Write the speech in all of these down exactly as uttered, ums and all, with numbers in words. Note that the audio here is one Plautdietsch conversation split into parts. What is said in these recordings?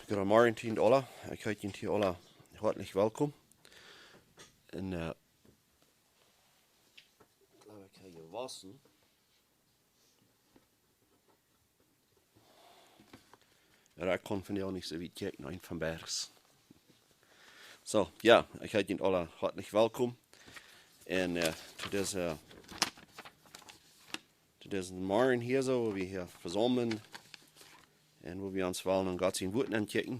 Goodemorjen, Tiet Ola. Ekj heet junt hia aula hoatlich welkom. Un, äh, ekj jleew, ekj hab jewossen. Jo, ekj kaun vondoag nich soo wiet kjikjen, een von Bergs. Soo, jo, ekj heet junt aula hoatlich welkom. Un, äh, to dise, to disen Morjen hia soo, wua wie hia vesaumlen un wua wie ons wellen aun Gott sien Wuat aunkjikjen.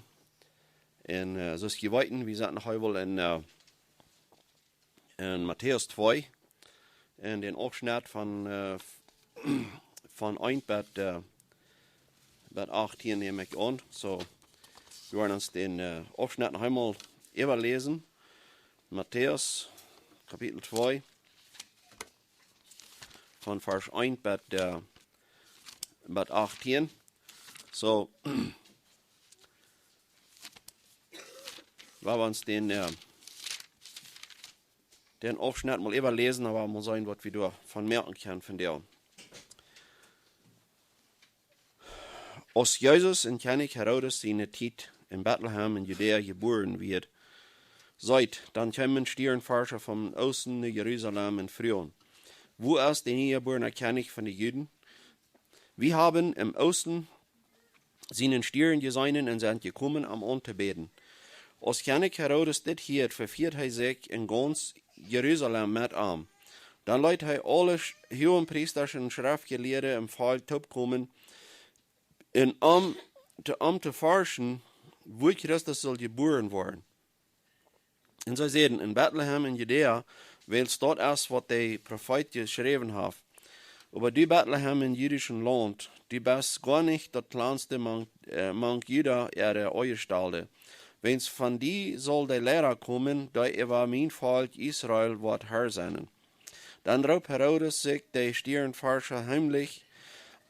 Un, äh, soo aus jie weeten, wie sent noch emol en, äh, en Matäus twee, en dän Aufschnett von, äh, von eent bat, äh, bat achtieen näm ekj aun. Soo, wie woaren ons dän, äh, Aufschnett noch emol äwaläsen. Matäus, Kapitel twee, von Varsch eent bat, äh, bat achtieen. Soo, woa wie ons dän, äh, dän Aufschnett mol äwaläsen, oba mol seenen, waut wie doavon moakjen kjennen vondoag. Aus Jesus en Kjennich Herodes siene Tiet en Betlehem en Judäa jebuaren wort, seet, dan kjeemen Stierenforscha vom Oosten no Jerusalem un fruagen: „Wua es de niejebuarne Kjennich von de Juden? Wie haben em Oosten sienen Stieren jeseenen un sent jekomen, am auntobäden.“ Aus Kjennich Herodes dit hieed, vefieed hee sikj un gaunz Jerusalem met am. Dan leet hee aule Sch-, Huagenpriesta un Schreftjelieede em Volkj toopkomen un am to, am to forschen, wua Christus sull jebuaren woaren. Un see säden: „En Betlehem en Judäa, wiels daut es, waut de Profeet jeschräwen haft. Oba du, Betlehem em judischen Launt, du best goa nich daut kjleinste mank, äh, mank Juda äare Aunjestalde. Wiels von die saul de Liera komen, dee äwa mien Volkj Israel woat Herr sennen.“ Dan roopt Herodes sikj de Stierenforscha heemlich,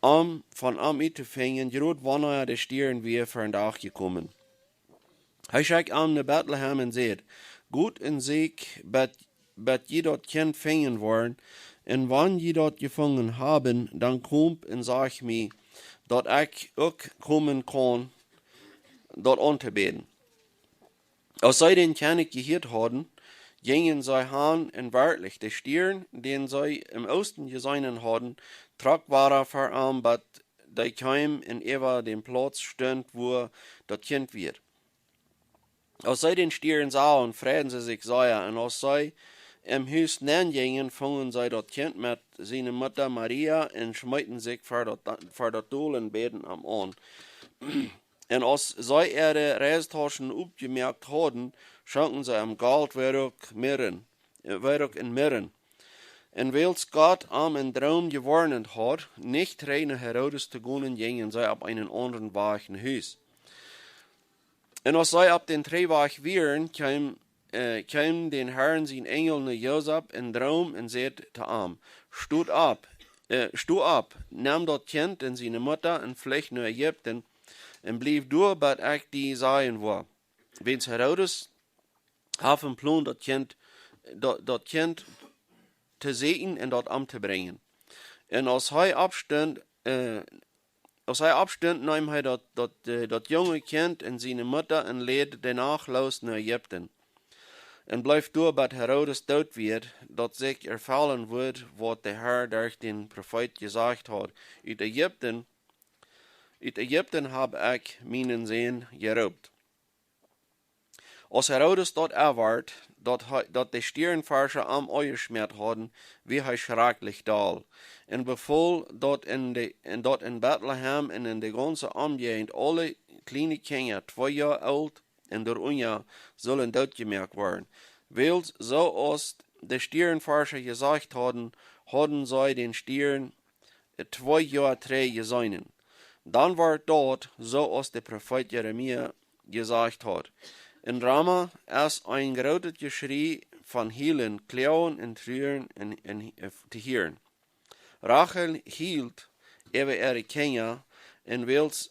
am von am uttofinjen, jrod wanea de Stieren wia ver dän Dach jekomen. Hee schekjt am no Betlehem un säd: „Got un sieekjt bat, bat jie daut Kjint finjen woaren, un wan jie daut jefungen haben, dan komt un sajcht mie, daut ekj uk komen kaun daut auntobäden.“ Aus see dän Kjennich jehieet hauden, jinjen see han, un werkjlich, de Stieren, dän see em Oosten jeseenen hauden, trock wada ver am, bat dee kjeem un äwa dän Plauz stunt, wua daut Kjint wia. Aus see dän Stieren sagen, freiden see sikj sea, un aus see em Hus nenjinjen, fungen see daut Kjint met siene Mutta Maria un schmeeten sikj ver daut, ver daut dol un bäden am aun. Un aus see äare Reistauschen oppjemoakt hauden, schonken see am Golt, Weiruck, Mirren, äh, Weiruck un Mirren. Un wiels Gott am em Droom jewoarnt haud, nich trigj no Herodes to gonen, jinjen see opp eenen aundren Wajch no Hus. Un aus see opp dän Trigjwajch wieren, kjeem, äh, kjeem dän Herrn sien Enjel no Josef em Droom un säd to am: „Sto opp, äh, sto opp, nemm daut Kjint un siene Mutta un flich no Ägipten un bliew doa, bat ekj die sajen woa. Wiels Herodes haft een Plon, daut Kjint, daut, daut Kjint to sieekjen un daut omtobrinjen.“ Un aus hee oppstunt, äh, aus hee oppstunt, neem hee daut, daut, äh, daut junge Kjint un siene Mutta un leet de Nacht loos no Ägipten. Un bleef doa, bat Herodes doot wia, daut sikj erfellen wudd, waut de Herr derch dän Profeet jesajcht haud: „Ut Ägipten, ut Ägipten hab ekj mienen Sän jeroopt.“ Aus Herodes daut erwort, daut hee, daut de Stierenforscha am aunjeschmäat hauden, wort hee schrakjlich doll, un befool, daut en de, en, daut en Betlehem un en de gaunze Omjäajent aule kjliene Kjinja, twee Joa oolt un doarunja, sullen dootjemoakt woaren. Wiels, soo aus de Stierenforscha jesajcht hauden, hauden see dän Stieren twee Joa trigj jeseenen. Dan wort daut, soo aus de Profeet Jeremia jesajcht haud: „En Rama es een grootet Jeschrie von Hielen, Kloagen un Truren en, en, äh, to hieren.“ Rachel hielt äwa äare Kjinja, un wiels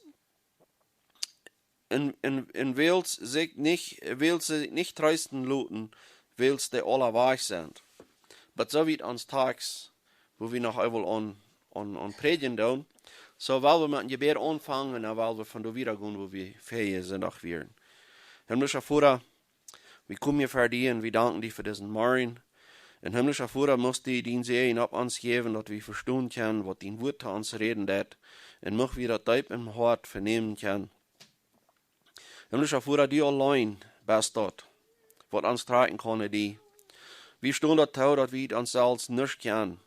un, un, un wiels sikj nich, wiels see sikj nich treesten loten, wiels dee aula wajch sent. Bat soo wiet ons Tekst, wua wie noch eemol aun, aun, aun prädjen doonen. So well wie met een Jebäd aunfangen un dan well wie von doa wieda gonen, wua wie vejäajen Sindach wieren. Himmlischa Voda, wie komen hia ver die un wie danken die fa disen Morjen. Un himmlischa Voda, muchst du dien Säajen opp ons jäwen, daut wie vestonen kjennen, waut dien Wuat to ons räden deit. Un mucht wie daut deep em Hoat venämen kjennen. Himmlischa Voda, du auleen best daut, waut ons trakjen kaun no die. Wie stonen daut too, daut wie ons selfst nuscht kjennen.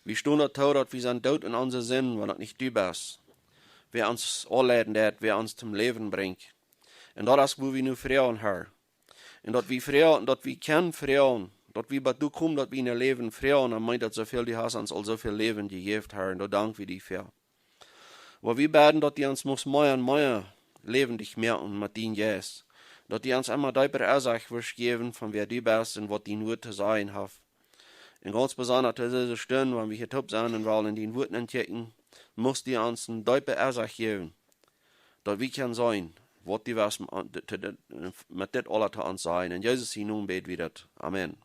Wie stonen daut too, daut wie sent doot en onse Sinden, wan daut nich du best, wäa ons aunleiden deit, wäa ons toom Läwen brinjt. Un daut es, wua wie nu froagen, Herr. Un daut wie froagen, daut wie kjennen froagen, daut wie bat doa komen, daut wie en Läwen froagen, dan meent daut, soo väl du hast ons aul soo väl Läwen jejäft, Herr. Un doa dank wie die fa. Oba wie bäden, daut du ons muchst mea un mea läwendich moaken met dienen Jeist. Daut du ons emma deepere Ensecht wurscht jäwen von wäa du best un waut dien Wuat to sajen haft. Un gaunz besonda to dise Stund, wan wie hia toop sent un wellen en dien Wuat nenkjikjen, muchst du ons eene deepe Ensecht jäwen, daut wie kjennen seenen, waut du west m-, to, to, met dit aules to ons sajen. En Jesus sienen Nomen bäd wie daut. Amen.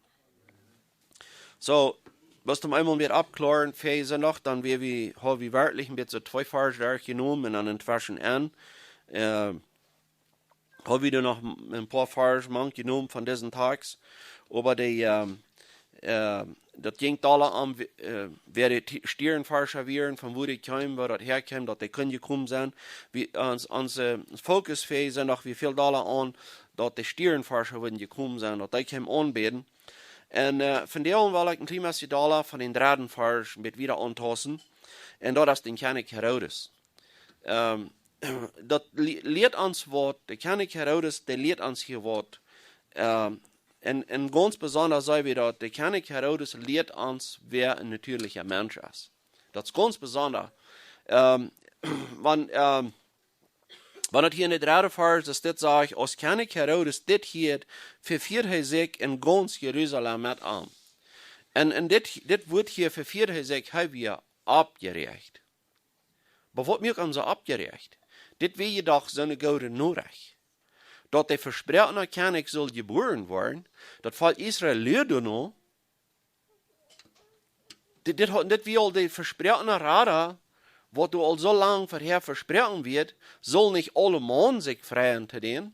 So, waut wie eemol wada aufkjlären, fa Sindach, dan wia wie, ha wie werkjlich een bät twee Varsch derchjenomen un dan entweschen en, äh, ha wie doa noch een poa Varsch mank jenomen von disen Tekst. Oba dee, ähm, äh, daut jinkj dolla om, äh, wäa de T-, Stierenforscha wieren, von wua dee kjeemen, wua daut häakjeem, daut dee kunnen jekomen sennen. Wie, ons, onse Fokus fa Sindach wia väl dolla aun, daut de Stierenforscha wudden jekomen sennen, daut dee kjeemen aunbäden. Un, äh, vondoag well ekj een kjlien bät dolla von dän dredden Varsch een bät wieda auntauschen. Un daut es dän Kjennich Herodes. Ähm, daut li-, lieet ons waut, de Kjennich Herodes, dee lieet ons hia waut. Ähm, un, un gaunz besonda seenen wie daut, de Kjennich Herodes lieet ons, wäa een natieelicha Mensch es. Daut es gaunz besonda. Ähm, wan, ähm, wan daut hia en dän dredden Varsch es, dit sajcht, aus Kjennich Herodes dit hieed, vefieed hee sikj un gaunz Jerusalem met am. Un, un dit, dit Wuat hia, vefieed hee sikj, hee wia oppjeräacht. Oba waut muak am soo oppjeräacht? Dit wia je doch soone goode Norecht, daut de vesproakne Kjennich sull jebuaren woaren, daut Volkj Israel luad doano, dit, dit, haud, dit wia aul de vesproakne Rada, waut doa aul soo lang verhäa vesproaken wort, sull nich aulemaun sikj freien to dän?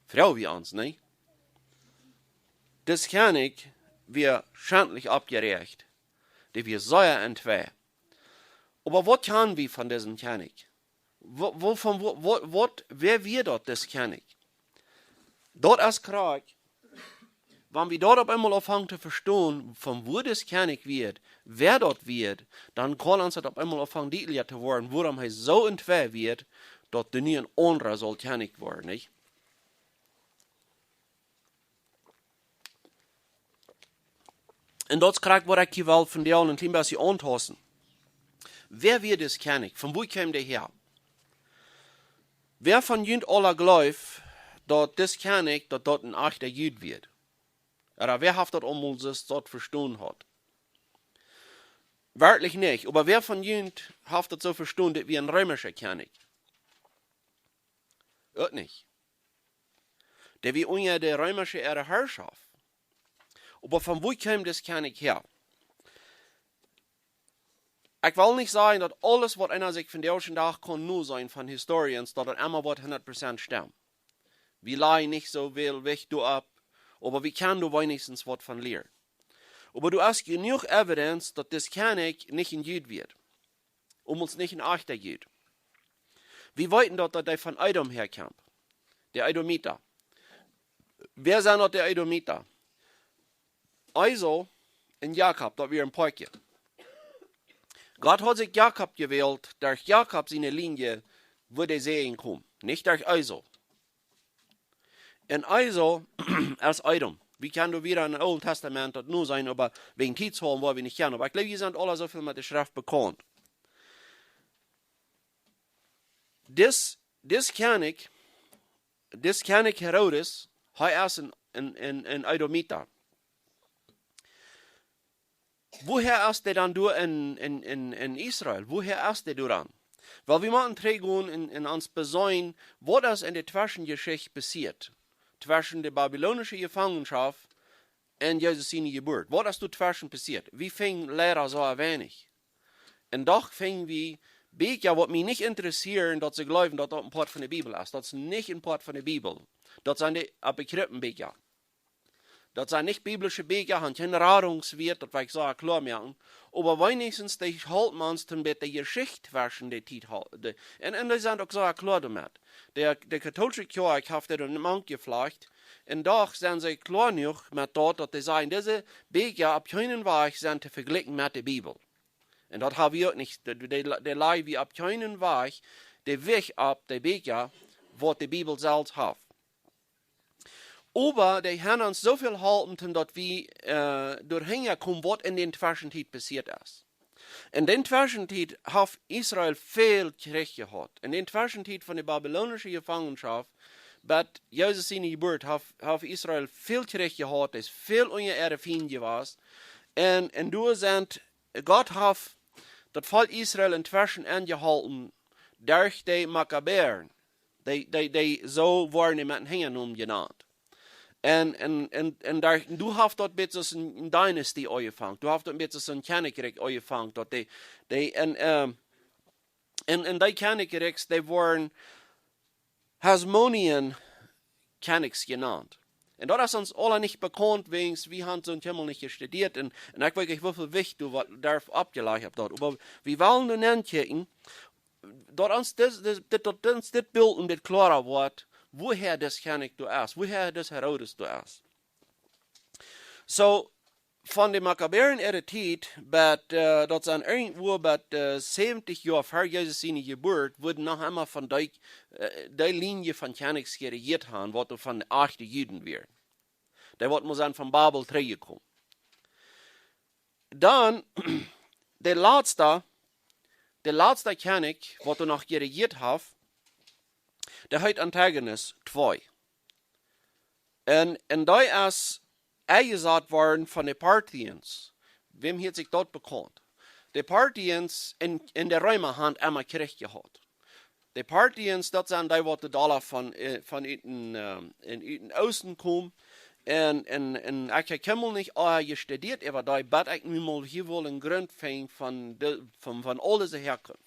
Froag wie ons, nä? Dis Kjennich wia schentlich oppjeräacht. Dee wia sea entwei. Oba waut kjanen wie von disen Kjennich? Wa-, woo, von, wa-, wa-, waut, wäa wia daut, dis Kjennich? Daut es krakjt, wan wie daut opp eemol aunfangen to vestonen, von wua dis Kjennich wia, wäa daut wia, dan kaun ons daut opp eemol aunfangen dietlicha to woaren, wuarom hee soo entwei wia, daut doa nu een aundra sull Kjennich woaren, nich? Un daut es krakjt waut ekj hia well vondoag een kjlien bät auntauschen. Wäa wia dis Kjennich? Von wua kjeem dee häa? Wäa von junt aula jleeft, daut dis Kjennich, daut daut een ajchta Jud wia? Ooda wäa haft daut aulmol soo, soo vestonen haud? Werkjlich nich, oba wäa von junt haft daut soo vestonen, daut wia een reemischa Kjennich? Uk nich. Dee wia unja de reemische äare Harschoft. Oba von wua kjeem dis Kjennich häa? Ekj well nich sajen, daut aules, waut eena sikj vondoag dän Dach kaun noseenen von Historians, daut daut emma woat hundat Prozent stemmen. Wie lajen nich soo väl Wicht doaropp, oba wie kjennen doa weenichstens waut von lieren. Oba doa es jenuach evidence, daut dis Kjennich nich een Jud wia. Aulmols nich een ajchta Jud. Wie weeten daut, daut hee von Edom häakjeem. De Edomita. Wäa sent daut, de Edomita? Esau un Jakob, daut wia een Poakje. Gott haud sikj Jakob jewält, derch Jakob siene Linie wudd de Säajen komen, nich derch Esau. Un Esau es Edom. Wie kjennen doa wada em Oolen Tastament daut noseenen, oba wäajen Tiet woa wie nich gonen. Oba ekj jleew, jie sent aula soo väl met de Schreft bekaunt. Dis, dis Kjennich, dis Kjennich Herodes, hee es een, een, een, een Edomita. Wuaha es dee dan doa en, en, en, en Israel? Wuaha es dee doa dan? Well, wie motten trigjgonen un, un ons beseenen, waut es en de Tweschenjeschicht passieet tweschen de babilonische Jefangenschoft un Jesus siene Jeburt. Waut es doa tweschen passieet? Wie finjen leida soo weinich. Un doch finj wie Bieekja, waut mie nich interessieren, daut see jleewen, daut daut een Poat von de Bibel es. Daut es nich een Poat von de Bibel. Daut sent de Apokryphen Bieekja. Daut sent nich biblische Bieekja, han kjeen Radungswieet, daut well ekj soo kloa moaken. Oba weenichstens dee halpen ons toom bät de Jeschicht tweschen de Tiet hal-, de, un, un dee sent uk soo kloa doamet. De, de kautoolische Kjoakj haft daut mank jeflajcht. Un doch sent see kloa jenuach met daut, daut dee sajen, dise Bieekja opp kjeenen Wajch sent to vejlikjen met de Bibel. Un daut ha wie uk nich, dee, dee, dee laj wie opp kjeenen Wajch de Wajch opp de Bieekja, waut de Bibel selfst haft. Oba dee han ons soo väl jeholpen, daut wie, äh, doahinja komen, waut en dän Tweschentiet passieet es. En dän Tweschentiet haft Israel väl Kjrich jehaut. En dän Tweschentiet von de babylonische Jefangenschoft bat Jesus siene Jeburt haft, haft Israel väl Kjrich jehaut, es väl unja äare Fiend jewast. Un, un doa sent, Gott haft daut Volkj Israel entweschen aunjeholpen derch de Makkabären. Dee, dee, dee, soo woaren dee met een Hinjanomen jenant. Un, un, un, un doa, doa haft daut bät soo een, een dynasty aunjefongen. Doa haft daut bät soo een Kjennichrikj aunjefongen, daut dee, dee, un, ähm, un, un dee Kjennichrikjs, dee woaren Hasmonean Kjennichs jenant. Un daut es ons aula nich bekaunt, wäajens wie han soont kjeenmol nich jestudieet. Un, un ekj weet nich, woo väl Jewicht doa waut doaropp oppjelajcht haft doa. Oba wie wellen doa nenkjikjen, daut ons dit, dit, dit, daut ons dit Bilt un dit kloara woat, wuaha dis Kjennich doa es, wuaha dis Herodes doa es. Soo, von de Makkabären äare Tiet, bat, äh, daut sent irjentwua bat, äh, säwentich Joa ver Jesus siene Jeburt, wudden noch emma von dee, äh, dee Linie von Kjennichs jerejieet han, waut doa von de achte Juden wieren. Dee waut mol sent von Babel trigjjekomen. Dan, de latsta, de latsta Kjennich, waut doa noch jerejieet haft, dee heet Antigonus twee. Un, un dee es enjesat worden von de Parthians. Wäm hieet sikj daut bekaunt? De Parthians un, un de Reema han emma Kjrich jehaut. De Parthians, daut sent dee waut doa von, äh, von uten, ähm, en uten Oosten komen. Un, un, un ekj ha kjeenmol nich, äh, jestudieet äwa dee, bat ekj nu mol hia wull een Grunt finjen von de, von, von aul dise Herkunft.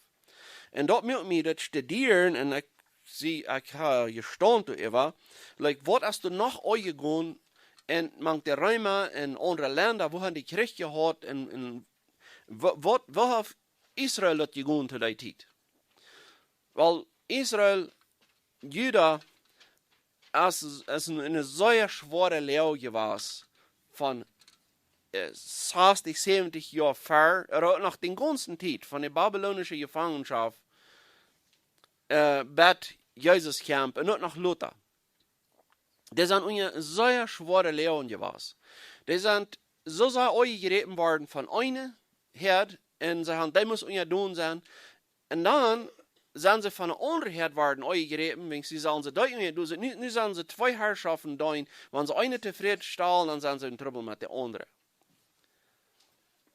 Un daut muak mie daut studieren, un ekj see, ekj ha jestaunt doaräwa, like, waut es doa noch aunjegonen, un mank de Reema un aundre Lenda, woo han dee Kjrich jehaut, un, un wa-, waut, woo haft Israel daut jegonen to dee Tiet? Well, Israel, Juda, es, es en, en eene sea schwoare Loag jewast von, äh, sastich, säwentich Joa ver, ooda uk noch dän gaunzen Tiet von de babylonische Jefangenschoft, äh, bat Jesus kjemt un uk noch lota. Dee sent unja sea schwoare Loag jewast. Dee sent soo sea aunjejräpen worden von eene Häad, un see han, dee must unjadonen sennen, un dan sent see von eene aundre Häad worden aunjejräpen, wäajens see sellen see dee unjadonen sennen. Nu, nu sent see twee Herrschoften doa, wan see eene tofräd stalen, dan sent see en Trubbel met de aundre.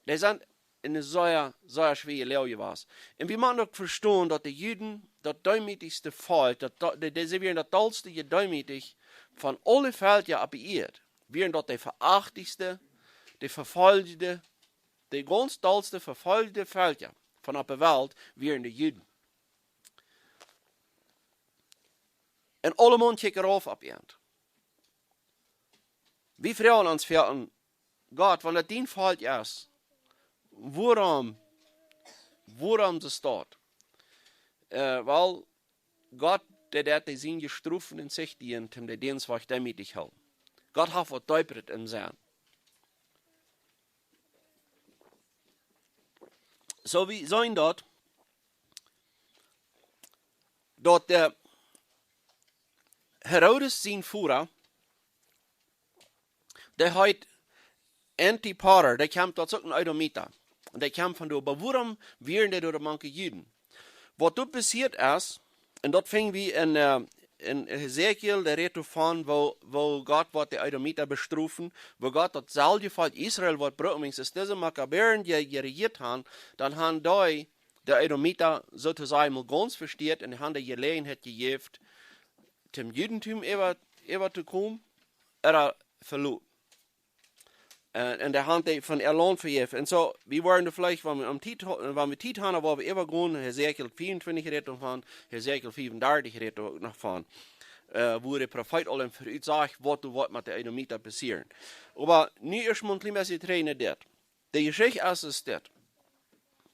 Dee sent en eene sea, sea schwoare Loag jewast. Un wie motten uk vestonen, daut de Juden daut deemootjste Volkj, daut, daut, dee, dee, see wieren daut dolste jedeemootjt von aule Velkja opp de Ieed. Wieren daut de veachtichste, de vefoljde, de gaunz dolste vefoljde Velkja von opp de Welt wieren de Juden. Un aulemaun kjikjt rauf opp an. Wie froagen ons foaken: Gott, wan daut dien Volkj es, wuarom, wuarom es daut? Äh, well, Gott, dee, dee, dee siene Strof un sikj dee, un dee dän Volkj deemootjt hoolen. Gott haft waut deepret em Senn. Soo, wie seenen daut, daut de Herodes sien Voda, dee heet Antipater, dee kjemt, daut es uk een Edomita. Un dee kjemt von doa, oba wuarom wieren dee doa mank de Juden? Waut doa passieet es, un daut finj wie en, äh, en Hesekiel, dee rät doavon, woo, woo Gott woat de Edomita bestrofen, woo Gott daut selwje Volkj Israel woat brucken, wäajens aus dise Makkabären je-, jerejieet han, dan han dee de Edomita soo to sajen mol gaunz vesteat un han de Jeläajenheit jejäft, toom Judentum äwa, äwa to komen, ooda veloten. Äh, un dee haben dee von äa Launt vejäft. Un soo, wie woaren veleicht, wan wie aun Tiet, wan wie Tiet haben, woa wie äwagonen, Hesekiel vea un twintich rät doavon, Hesekiel fiew un dartich rät uk noch von, äh, woo de Profeet aul em Verut sajcht, waut doa woat met de Edomiten passieren. Oba nu ieescht mol een kjlien bät trigj no dit. De Jeschicht es, es dit.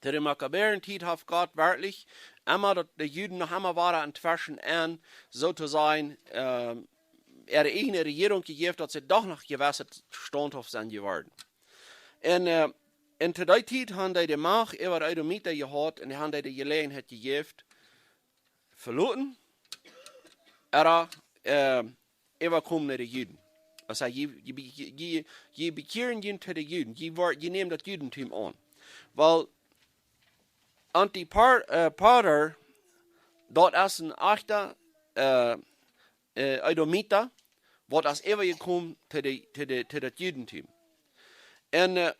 To de Makkabäerentiet haft Gott werkjlich emma daut de Juden noch emma wieren entweschen un, soo to sajen, ähm, äare ieejne Rejierunk jejäft, daut see doch noch jewess staunthauft sent jeworden. Un, äh, un to dee Tiet haben dee de Macht äwa de Edomiten jehaut un dee haben dee de Jeläajenheit jejäft, veloten, ooda, äh, äwakomen no de Juden. Aulsoo, jie, jie, jie, jie, jie bekjieren junt to de Juden. Jie woa-, jie nämen daut Judentum aun. Wiels Antipa-, äh, Pater, daut es een echta, äh, äh, Edomita, waut es äwajekomen to de, to de, to daut Judentum. Un, äh,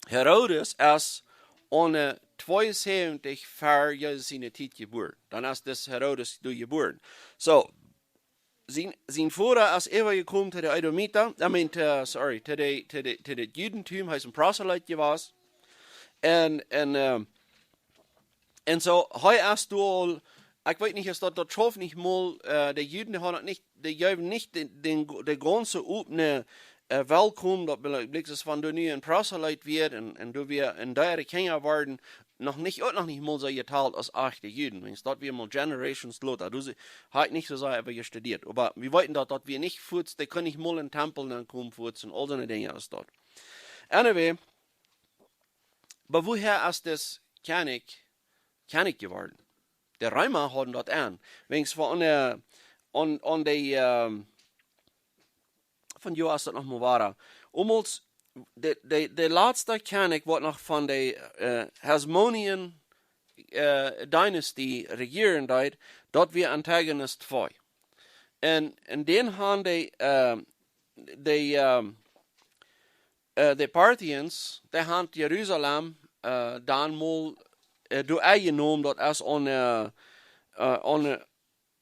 Herodes es aune tweeunsäwentich ver Jesus siene Tiet jebuaren. Dan es dis Herodes doa jebuaren. Soo, sien, sien Voda es äwajekomen to de Edomiten, I mean, to, sorry, to de, to de, to daut Judentum, hee es een Proselyt jewast. Un, un, ähm, un soo, hee es doa aul, ekj weet nich, es daut, daut schauft nich mol, äh, de Juden, dee haben daut nich, dee jeewen nich dän, dän, de gaunze opne, äh, Welkom, daut bel-, blickst es von doa nu een Proselyt wia un, un doa wia een dere Kjinja worden, noch nich, uk noch nich mol soo jetalt aus echte Juden. Wiels daut wia mol generations lota. Doa se-, hab ekj nich soo sea äwa jestudieet. Oba wie weeten daut, daut wia nich fuaz, dee kunnen nich mol em Tempel nenkomen fuaz un aul soone Dinja aus daut. Anyway, oba woohäa es dis Kjennich, Kjennich jeworden? De Reema hauden daut aun. Wiels von, äh, aun, aun de, ähm, von Joas daut noch mol wada. Aumols de, de, de latsta Kjennich, waut noch von de, äh, Hasmonean, äh, Dynastie rejieren deed, daut wia Antigonus twee. Un, un dän haben de, äh, de, ähm, äh, de Parthians, dee haben Jerusalem, äh, dan mol, äh, doa enjenomen, daut es aun, äh, äh, aun,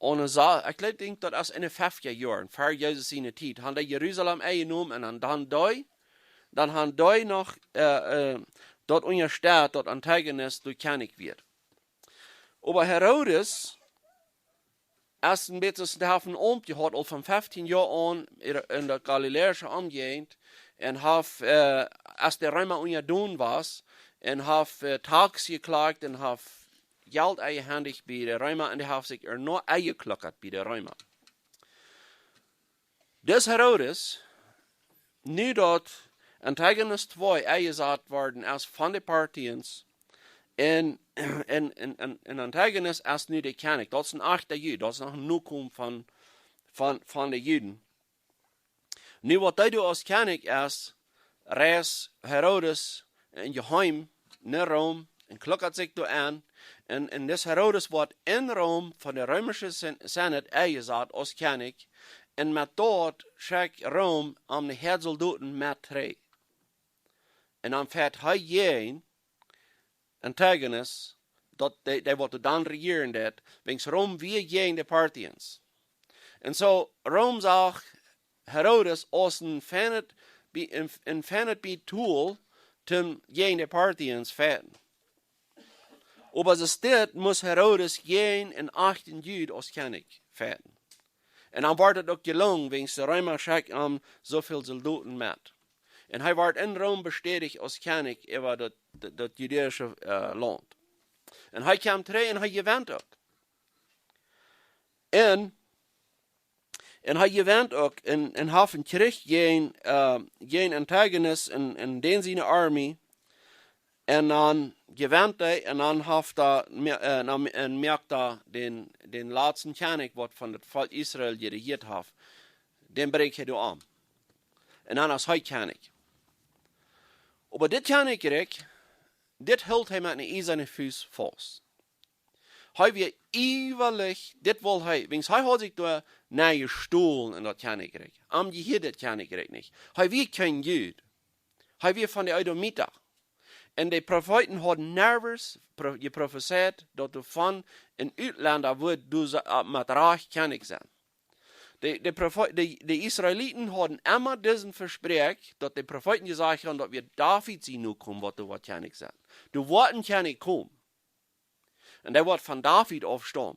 aun Sa-, ekj jleew, denkj, daut es en de feftja Joaren, ver Jesus siene Tiet, haben dee Jerusalem enjenomen un dan, dan dee, dan haben dee noch, äh, äh, daut unjastett, daut Antigonus doa Kjennich wia. Oba Herodes es een bät, dee haft een Aumt jehaut aul von feftieen Joa aun en, en de galiläische Omjäajent un haft, äh, aus de Reema unjadon wia, un haft, äh, Tax jeklakt un haft Jelt enjehendicht bie de Reema un dee haft sikj ea noch enjekloakat bie de Reema. Dis Herodes, nu daut Antigonus twee enjesat worden es von de Parthians, un, un, un, un, un Antigonus es nu de Kjennich. Daut es een echta Jud, daut es noch een Nokomen von, von, von de Juden. Nu waut dee doa aus Kjennich es, reist Herodes en jeheim no Rom un kloakat sikj doa aun. Un, un dis Herodes woat en Rom von de reemische Sen-, Senat enjesat aus Kjennich. Un met daut schekjt Rom am een Häad Soldoten met trigj. Un dan fieet hee jäajen Antigonus, daut dee, dee waut dan rejieren deed, wiels Rom wia jäajen de Parthians. Un soo Rom sach Herodes aus een feinet bie-, een, een feinet bie Tool, toom jäajen de Parthians fieeten. Oba soo steit must Herodes jäajen een echten Jud aus Kjennich fieeten. Un dan wort et uk jelongen, wiels de Reema schekjten am soo väl Soldoten met. Un hee wort en Rom bestädicht aus Kjennich äwa daut, daut, daut judäische, äh, Launt. Un hee kjeem trigj un hee jewant uk. Un, un hee jewant uk un, un haft een Kjrich jäajen, äh, jäajen Antigonus un, un dän siene Armee. Un dan jewant hee, un dan haft hee, mea-, äh, dan, un moakt hee dän, dän latsten Kjennich, waut von daut Volkj Israel jerejieet haft, dän brinjt hee doa om. Un dan es hee Kjennich. Oba dit Kjennichrikj, dit hilt hee met eene iesane Fust faust. Hee wia iewrich, dit wull hee, wiels hee haud sikj doa nenjestolen en daut Kjennichrikj. Am jehieed daut Kjennichrikj nich. Hee wia kjeen Jud. Hee wia von de Edomiten. Un de Profeeten hauden niemols pro-, jeprofezeit, daut doa von een Utlenda wudd doa sa-, äh, met Rajcht Kjennich sennen. De, de, Profeet, de, de Israeliten hauden emma disen Vespräakjen, daut de Profeeten jesajcht hauden, daut wia David sien Nokomen, waut doa woat Kjennich sennen. Doa woat een Kjennich komen. Un dee woat von David aufstaumen.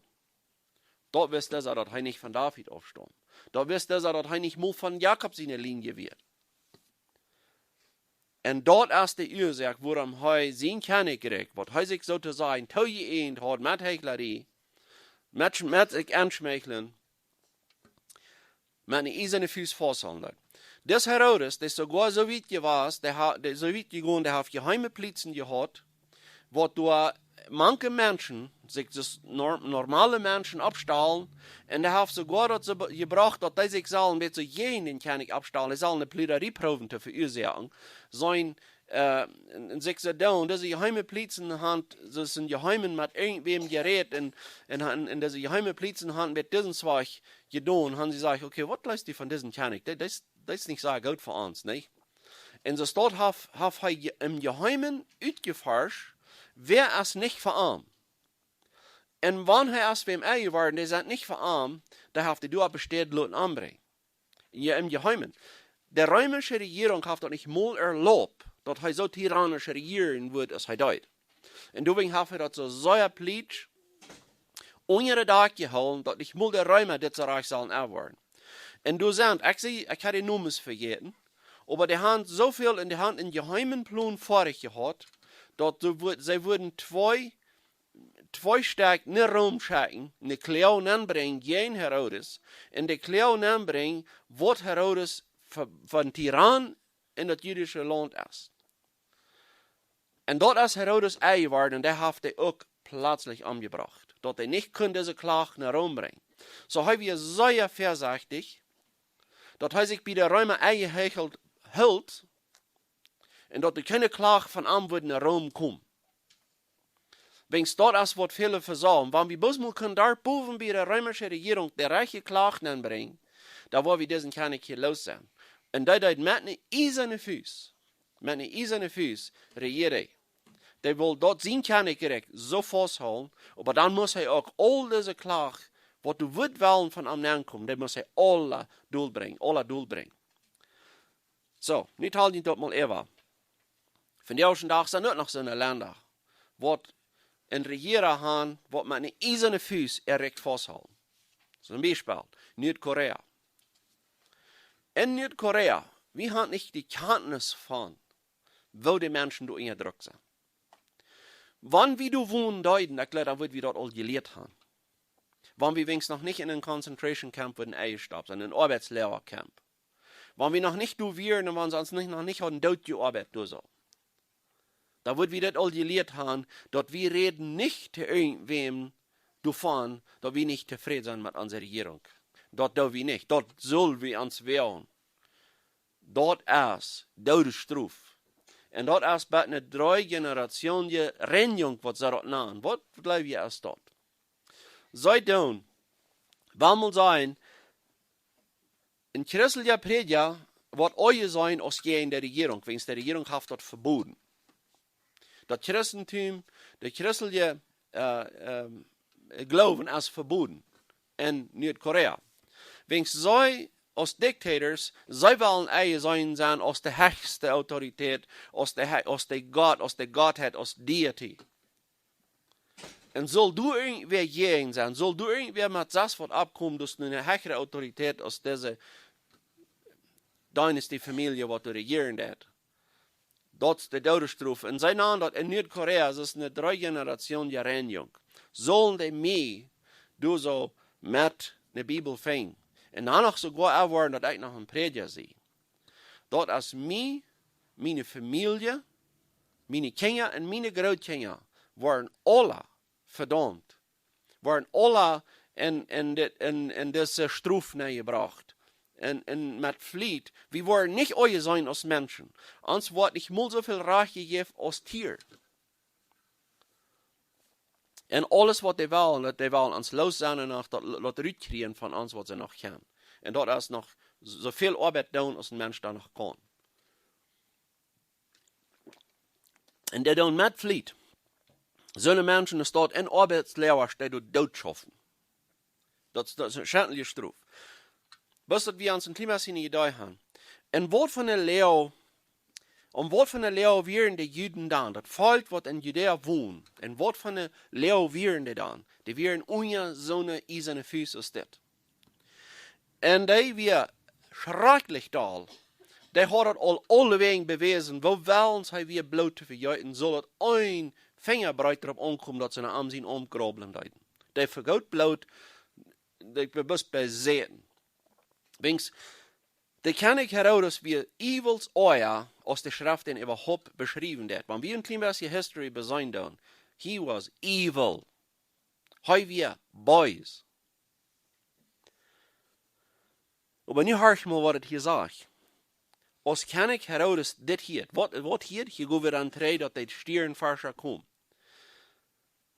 Daut wist dee, daut hee nich von David aufstaumt. Daut wist dee, daut hee nich mol von Jakob siene Linie wia. Un daut es de Uasoak, wuarom hee sien Kjennichrikj, waut hee sikj soo to sajen toojeeent haud met Heichlerie, met, met sikj aunschmeicheln, met ne iesane Fust fausthoolen deed. Dis Herodes, dee es soogoa soo wiet jewast, dee ha-, dee es soo wiet jegonen, dee haft jeheeme Plizen jehaut, waut doa manche Menschen, sikj, daut normale Menschen oppstalen, un dee haft soogoa daut soo be-, jebrocht, daut dee sikj sullen, waut see jäajen dän Kjennich oppstalen, dee sullen ne Pliererie proowen to veuasoaken, sien, äh, un, un sikj soo doonen, dise jeheeme Plizen han, see sent jeheem met irjentwäm jerät, un, un, un dise jeheeme Plizen han met disen Zwakj jedonen, han see jesajcht, okay, waut jleefst du von disen Kjennich? Dee, dee es, dee es nich soo goot fa ons, nä? Un soo daut haft, haft hee je-, em Jeheemen utjeforscht, wäa es nich fa am. Un wan hee es wäm enjeworden, dee sent nich fa am, dee haft hee doa opp de Städ loten ombrinjen. Jo, em Jeheemen. De reemische Rejierunk haft daut nich mol erlaubt, daut hee soo tyrannisch rejieren wudd, aus hee deed. Un doawäajen haft hee daut soo sea plietsch unja de Dakj jehoolen, daut nich mol de Reema dit soo rajcht sullen erwoaren. Un doa sent, ekj sie, ekj haud de Nomes vejäten, oba dee han soo väl en de Haunt en jeheemen Plon foadich jehaut, daut see wud-, see wudden twee, twee Stekj no Rom schekjen, ne Kloag nenbrinjen jäajen Herodes, un de Kloag nenbrinjen, waut Herodes fa, fa een Tyrann en daut jüdische Launt es. Un daut es Herodes enjeworden, un dee haft dee uk pletslich omjebrocht, daut hee nich kunn dise Kloag no Rom brinjen. Soo hee wia sea väasechtich, daut hee sikj bie de Reema enjehechelt hilt, un daut doa kjeene Kloag von am wudd no Rom komen. Wäajens daut es waut väle vesaumen. Wan wie bloos mol kunnen doa bowen bie de reemische Rejierunk de rajchte Kloag nenbrinjen, dan woa wie disen Kjennich hia loos sennen. Un dee deed met ne iesane Fust, met ne iesane Fust rejieren. Dee wull daut sien Kjennichrikj soo fausthoolen, oba dan must hee uk aul dise Kloag, waut doa wudd wellen von am nenkomen, dee must hee aula dolbrinjen, aula dolbrinjen. Soo, nu tal jie daut mol äwa. Vondoag dän Dach sent uk noch soone Lenda, waut een Rejieera han, waut met ne iesane Fust äa Rikj fausthoolen. Toom Biespel, Nuadkorea. En Nuadkorea, wie han nich de Kjantnis von, woo de Menschen doa unjadrekjt sent. Wan wie doa wonen deeden, ekj jleew, dan wudd wie daut aul jelieet han. Wan wie weens noch nich en een concentration camp wudden enjestopt, en een Oabeitsloaga camp. Wan wie noch nich doa wieren un wan see ons nich, noch nich hauden dootjeoabeit doa soo, dan wudd wie daut aul jelieet han, daut wie räden nich to irjentwäm doavon, daut wie nich tofräd sent met onse Rejierunk. Daut doo wie nich. Daut sull wie ons woagen. Daut es Doodesstrof. Un daut es bie ne dree Generationen Reinjunk, waut see daut nanen. Waut jleew jie es daut? See doonen, wan mol sennen, een christelja Prädja woat aunjeseenen aus jäajen de Rejierunk, wäajens de Rejierunk haft daut veboden. Daut Christentum, de christelje, äh, ähm, Gloowen es veboden en Nuadkorea. Wäajens see aus dictators, see wellen aunjeseenen sennen aus de hechste Autorität, aus de he-, aus de Gott, aus de Gottheit, aus deity. Un sull doa irjentwäa jäajen sennen, sull doa irjentwäa met sest waut oppkomen, daut es nu ne hechre Autorität aus dise Dynasty Famielje, waut doa rejieren deit. Daut es de Doodesstrof. Un see nanen daut en Nuadkorea, daut es ne dree Generationen Reinjunk. Sullen dee mie doa soo met ne Bibel finjen? Un dan noch soogoa erwoaren, daut ekj noch een Prädja sie. Daut es mie, miene Famielje, miene Kjinja un miene Grootkjinja woaren aula vedaumt. Woaren aula en, en dit, en, en dise Strof nenjebrocht. Un, un met Fliet, wie woaren nich aunjeseenen aus Menschen. Ons woat nich mol soo väl Rajcht jejäft aus Tieren. Un aules waut dee wellen, daut dee wellen ons loos sennen un noch daut, daut rutkjrieen von ons waut see noch kjennen. Un daut es noch soo väl Oabeit doonen aus een Mensch doa noch kaun. Un dee doonen met Fliet soone Menschen aus daut en Oabeitsloaga, dee doa dootschaufen. Daut, daut es ne schändliche Strof. Bloos daut wie ons een kjlien bät ne Idee haben. Un waut fa ne Loag, un waut fa ne Loag wieren de Juden dan? Daut Volkj waut en Judäa wond. Un waut fa ne Loag wieren dee dan? Dee wieren unja soone iesane Fiees aus dit. Un dee wia schrakjlich doll. Dee haud daut aul aulewäajen bewäsen, woo wellens hee wia Bloot to vejeeten, sull daut een Finjabreet doaropp aunkomen, daut see no am sien Oarm graublen deeden. Dee vegoot Bloot, dee wia bloos besäten. Wiels, de Kjennich Herodes wia evil oaja, aus de Schreft dän äwahaupt beschriewen deed. Wan wie een kjlien bät history beseenen doonen, he was evil. Hee wia bees. Oba nu horch mol, waut et hia sajcht. Aus Kjennich Herodes dit hieed, waut, waut hieed, hia go wie dan trigj, daut de Stierenforscha komen.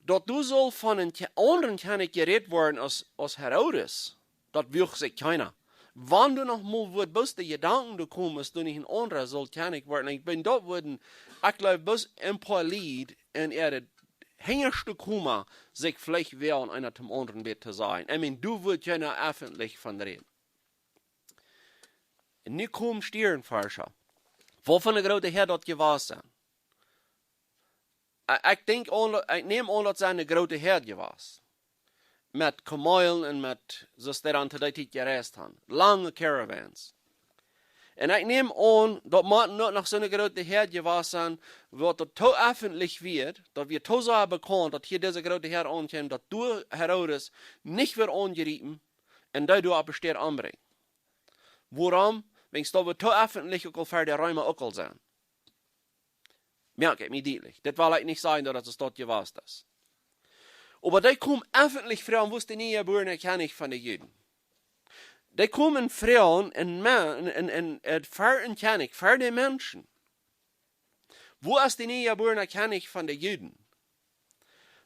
Daut doa sull von een Kje-, aundren Kjennich jerät woaren aus, aus Herodes, daut wuach sikj kjeena. Wan doa noch mol wudd bloos de Jedanken doa komen, es doa nich een aundra sull Kjennich woaren. Ekj meen, daut wudden, ekj jleew, bloos een poa Lied en äare hinjaschte Koma sikj veleicht wäajen eena toom aundren bät to sajen. Ekj meen, doa wudd kjeena effentlich von räden. Un nu komen Stierenforscha. Waut fa ne groote Häad daut jewast sent. Ekj, ekj denkj aun, ekj näm aun, daut sent ne groote Häad jewast. Met Kameelen un met, soo aus dee dan to dee Tiet jereist haben. Lange Caravans. Un ekj näm aun, daut mott noch, noch soone groote Häad jewast sennen, waut daut too effentlich wia, daut wia too sea bekaunt, daut hia dise groote Häad aunkjeem, daut doa Herodes nich wudd aunjriepen un dee doa oppe Städ ombrinjen. Wuarom? Wiels daut wudd too effentlich uk aul fa de Reema uk aul sennen. Moak ekj mie dietlich. Dit well ekj nich sajen, daut et daut jewast es. Oba dee komen effentlich froagen, woo es de niejebuarne Kjennich von de Juden? Dee komen froagen een Maun, een, een, een, een, fa een Kjennich, fa de Menschen. Woo es de niejebuarne Kjennich von de Juden?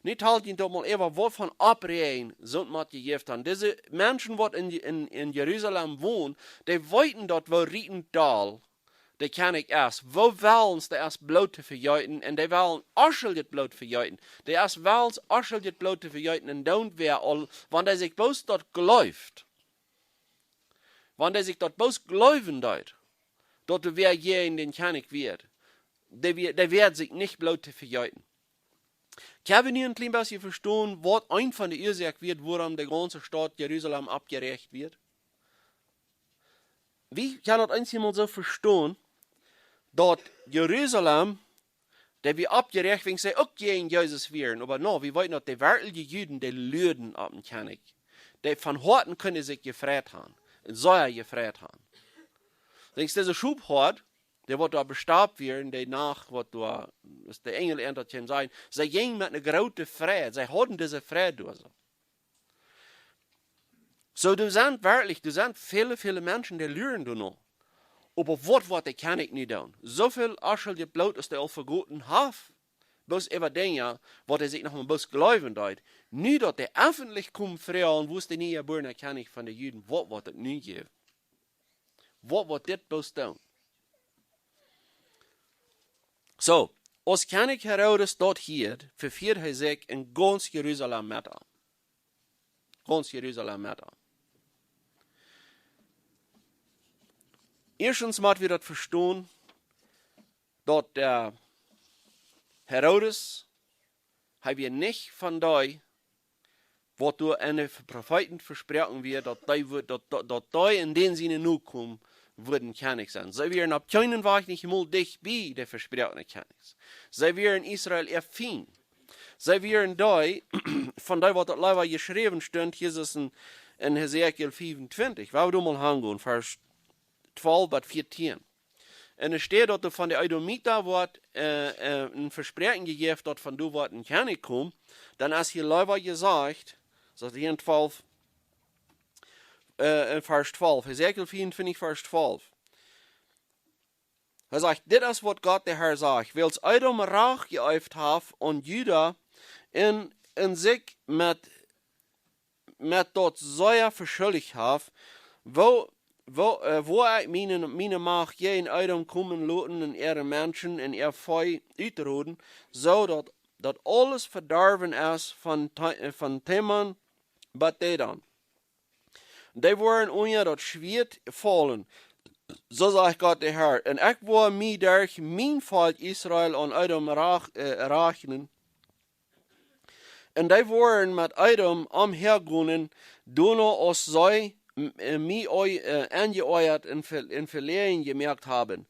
Nu talt junt daut mol äwa, waut fa Oppräajen soont mott jejäft haben. Dise Menschen, waut en, en, en Jerusalem wonen, dee weeten daut, woo rietend doll de Kjennich es, woo wellens dee es Bloot to vejeeten, un dee wellen onschuljet Bloot vejeeten. Dee es wellens onschuljet Bloot to vejeeten, un dan wia aul, wan dee sikj bloos daut jleeft, wan dee sikj daut bloos jleewen deed, daut doa wäa jäajen dän Kjennich wia, dee wia, dee wia sikj nich Bloot to vejeeten. Kjenn wie nu een kjlien bät vestonen, waut eent von de Uasoaken wia, wuarom de gaunze Staut Jerusalem oppjeräacht wia? Wie kjennen daut eensjemol soo vestonen, daut Jerusalem, dee wia oppjeräacht, wiels see uk jäajen Jesus wieren. Oba no, wie weeten, daut de werkjliche Juden, dee luaden opp een Kjennich. Dee von Hoaten kunnen sikj jefreit haben. Un sea jefreit haben. Denkjst, dise Schophoad, dee waut doa bestaut wieren, dee Nacht, waut doa, aus de Enjel an daut kjeemen, säden, see jinjen met ne groote Freid. See hauden dise Freid doa soo. Soo, doa sent werkjlich, doa sent väle, väle Menschen, dee luaren doano. Oba waut woat de Kjennich nu doonen? Soo väl onschuljet Bloot aus dee aul vegoten haft, bloos äwa Dinja, waut hee sikj noch mau bloos jleewen deed. Nu daut dee effentlich komen froagen, woo es de niejebuarne Kjennich von de Juden, waut woat et nu jäwen? Waut woat dit bloos doonen? Soo, aus Kjennich Herodes daut hieed, vefieed hee sikj en gaunz Jerusalem met am. Gaunz Jerusalem met am. Ieeschtens mott wie daut vestonen, daut de Herodes, hee wia nich von dee, waut doa en de Profeeten vesproaken wia, daut dee wudd, daut, daut, daut dee un dän siene Nokomen wudden Kjennich sennen. See wieren opp kjeenen Wajch nich mol dicht bie de vesproakne Kjennichs. See wieren Israel äa Fient. See wieren dee, von dee waut daut leewa jeschräwen stunt, hia es en, en Hesekiel fiefuntwintich. Wan wie doa mol hangonen, Varsch twalf bat vieetieen. Un doa steit, daut doa von de Edomita woat, äh, äh, een Vespräakjen jejäft, daut von doa woat een Kjennich komen, dan es hia leewa jesajcht, sajcht hia en twalf, äh, en Varsch twalf, Hesekiel vieruntwintich, Varsch twalf. Hee sajcht: "Dit es waut Gott de Herr sajcht: Wiels Edom Rach jeeeft haft aun Juda un, un sikj met, met daut sea veschuldicht haft, woo, woo, äh, woa ekj miene, miene Macht jäajen Edom komen loten un äare Menschen un äa Vee utroden, soo daut, daut aules vedorwen es von Te-, äh, von Teman bat Dedan." Dee woaren unja daut Schwieet faulen, soo sajcht Gott de Herr. Un ekj woa mie derch mien Volkj Israel aun Edom rach-, äh, rajchnen. Un dee woaren met Edom omhäagonen, doano aus see m-, äh, mie oi-, äh, aunjeoajat un ve-, un veläajen jemoakt haben.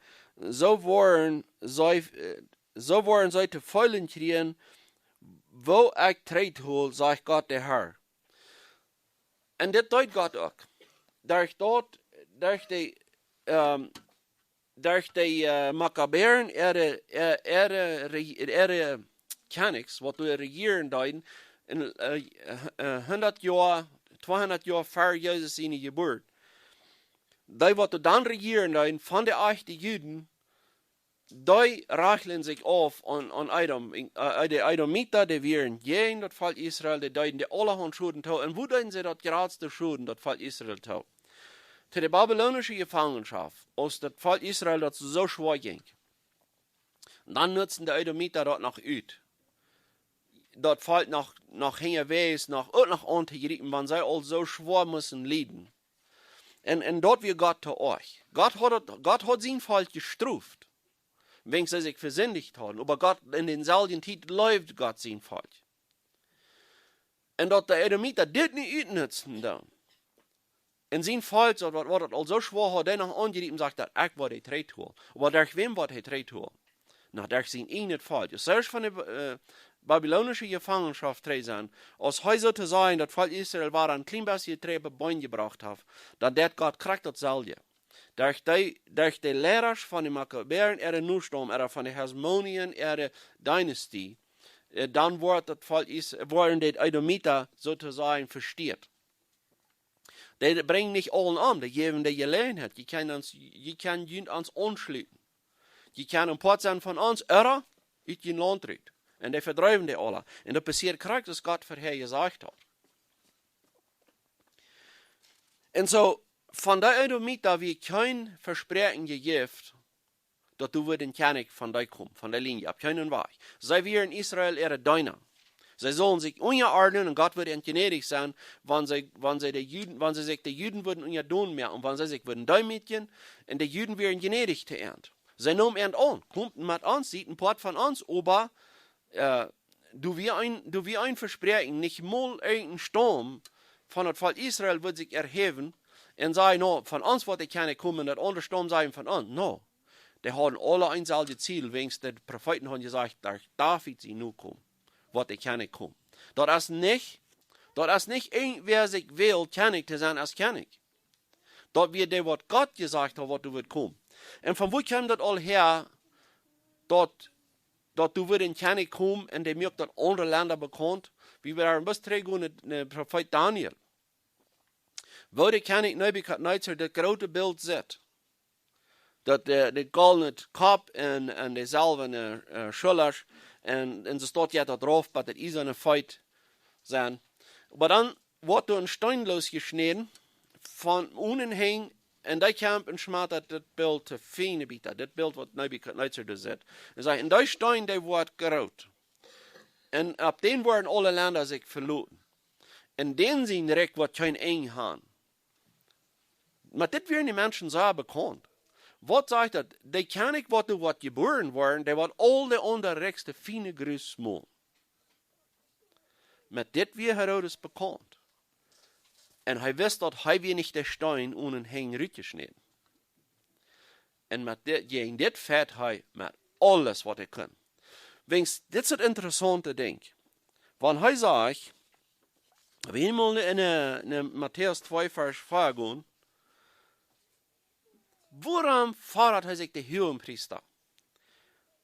Soo woaren see, äh, soo woaren see to feelen kjrieen, woo ekj trigj hol, sajcht Gott de Herr. Un dit deed Gott uk. Derch daut, derch de, ähm, derch de, äh, Makkabären äare, äare, äare, Re-, äare Kjennichs, waut doa rejieren deeden, en, äh, äh, hundat Joa, tweehundat Joa ver Jesus siene Jeburt. Dee, waut doa dan rejieren deeden, von de ajchte Juden, dee rajchlen sikj auf aun, aun Edom. Äh, de Edomita, dee wieren jäajen daut Volkj Israel, dee deeden dee aulahaunt Schoden too. Un woo deeden see daut jratste Schoden, daut Volkj Israel too? To de babylonische Jefangenschoft, aus daut Volkj Israel daut soo schwoa jinkj. Un dan nutzten de Edomita daut noch ut. Daut Volkj noch, noch hinjawäajes, noch, uk noch auntojriepen, wan see aul soo schwoa musten lieden. Un, un daut wia Gott to oajch. Gott haud daut, Gott haud sien Volkj jestroft, wiels see sikj vesindicht hauden. Oba Gott, en dänselwjen Tiet leewd Gott sien Volkj. Un daut de Edomita dit nu utnutzten dan. Un sien Volkj, daut, waut, waut daut aul soo schwoa haud, dee noch aunjriepen, sajcht daut: "Ekj woa dee trigj holen." Oba derch wäm woat hee trigj holen? Na, derch sien ieejnet Volkj. Aus see von de, äh, babylonische Jefangenschoft trigj sent, aus hee soo to sajen daut Volkj Israel wada een kjlien bät trigj opp de Been jebrocht haft, dan deed Gott krakjt daut selwje. Derch dee, derch de Leidasch von de Makkabären äare Nostaum, ooda von de Hasmonien äare Dynastie, äh, dan woat daut Volkj Is-, woaren de Edomita soo to sajen vesteat. Dee brinjen nich aulen om, dee jäwen de Jeläajenheit. Jie kjennen ons, jie kjennen junt ons aunschluten. Jie kjennen een Poat sennen von ons, ooda ut jun Launt rut. Un dee vedreewen dee aula. Un daut passieed krakjt aus Gott verhäa jesajcht haud. Un soo, von dee Edomita wia kjeen Vespräakjen jejäft, daut doa wudd een Kjennich von dee komen, von dee Linie, opp kjeenen Wajch. See wieren Israel äare Deena. See sullen sikj unjaordnen un Gott wudd an jnädich sennen, wan see, wan see de Juden, wan see sikj de Juden wudden unjadon moaken, wan see sikj wudden deemootjen, un de Juden wieren jnädich to an. See neemen an aun, komt met ons, siet een Poat von ons, oba, äh, doa wia een, doa wia een Vespräakjen, nich mol een Staum von daut Volkj Israel wudd sikj erhäwen un sajen: "No, von ons woat de Kjennich komen, daut aundre Staum sajen von ons." No. Dee hauden aula eenselwjet Ziel, wiels de Profeeten hauden jesajcht, derch David siene Nokomen woat de Kjennich komen. Daut es nich, daut es nich irjentwäa sikj well, Kjennich to sennen aus Kjennich. Daut wia dee, waut Gott jesajcht haud, waut doa wudd komen. Un von wua kjeem daut aul häa, daut, daut doa wudd een Kjennich komen un dee muak daut aundre Lenda bekaunt? Wie wieren bloos trigj no de, de Profeet Daniel. Woo de Kjennich Nebukadnezar daut groote Bilt sitt. Daut, äh, daut goldne Kopp un, un de selwne, äh, Schullasch. Un, un see steit jeit daut rauf, bat daut iesane Feet sent. Oba dan woat doa een Steen loosjeschnäden von unjen hinjen, un dee kjemt un schmatat daut Bilt to fiene Bieta, daut Bilt, waut Nebukadnezar doa sitt. Un sajcht: "Un dee Steen, dee woat groot. Un opp dän woaren aule Lenda sikj veloten. Un dän sien Rikj woat kjeen Enj han." Oba dit wieren de Menschen soo bekaunt. Waut sajcht daut? De Kjennich, waut doa woat jebuaren woaren, dee woat aul de aundre Rikjs to fiene Grus molen. Met dit wia Herodes bekaunt. Un hee wist, daut hee wia nich de Steen unjen hinjen rutjeschnäden. Un met dit, jäajen dit feit hee met aules, waut hee kunn. Wiels, dit es daut interessaunte Dinkj. Wan hee sajcht, wie mol en, en, en Matäus twee, Varsch vea gonen, wuarom fodat hee sikj de Huagenpriesta?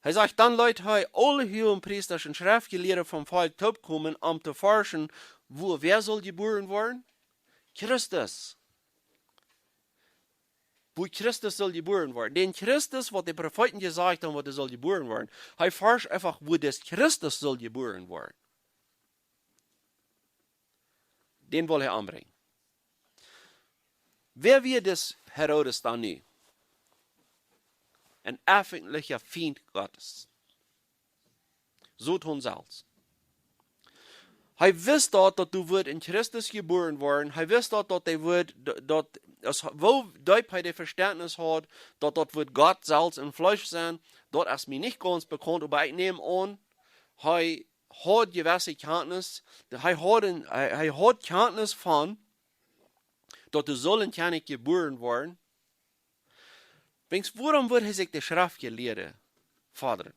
Hee sajcht: "Dan leet hee aule Huagenpriesta un Schreftjelieede vom Volkj toopkomen, om to forschen, wua wäa saul jebuaren woaren?" Christus. Wua Christus saul jebuaren woaren. Dän Christus, waut de Profeeten jesajcht hauden, waut hee saul jebuaren woaren. Hee forscht eefach, wua dis Christus saul jebuaren woaren. Dän wull hee ombrinjen. Wäa wia dis Herodes dan nu? Een effentlicha Fient Gottes. Soton selfst. Hee wist daut, daut doa wudd een Christus jebuaren woaren. Hee wist daut, daut hee wudd, daut, aus, woo deep hee daut Vestentnis haud, daut daut wudd Gott selfst em Fleesch sennen. Daut es mie nich gaunz bekaunt, oba ekj näm aun, hee haud jewesse Kjantnis, hee haud een, hee, hee haud Kjantnis von, daut doa sull een Kjennich jebuaren woaren. Wiels, wuarom wudd hee sikj de Schreftjelieede fodren?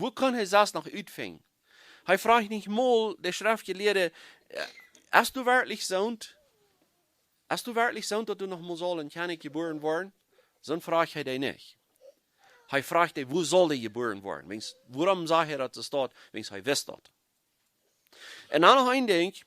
Woo kunn hee daut noch utfinjen? Hee fruach nich mol de Schreftjelieede: "Äh, es doa werkjlich soont? Es doa werkjlich soont, daut doa noch mol sull een Kjennich jebuaren woaren?" Soont fruach hee dee nich. Hee fruach dee: "Woo saul dee jebuaren woaren?" Wiels, wuarom sajcht hee daut doa steit? Wiels hee wist daut. Un dan noch een Dinkj,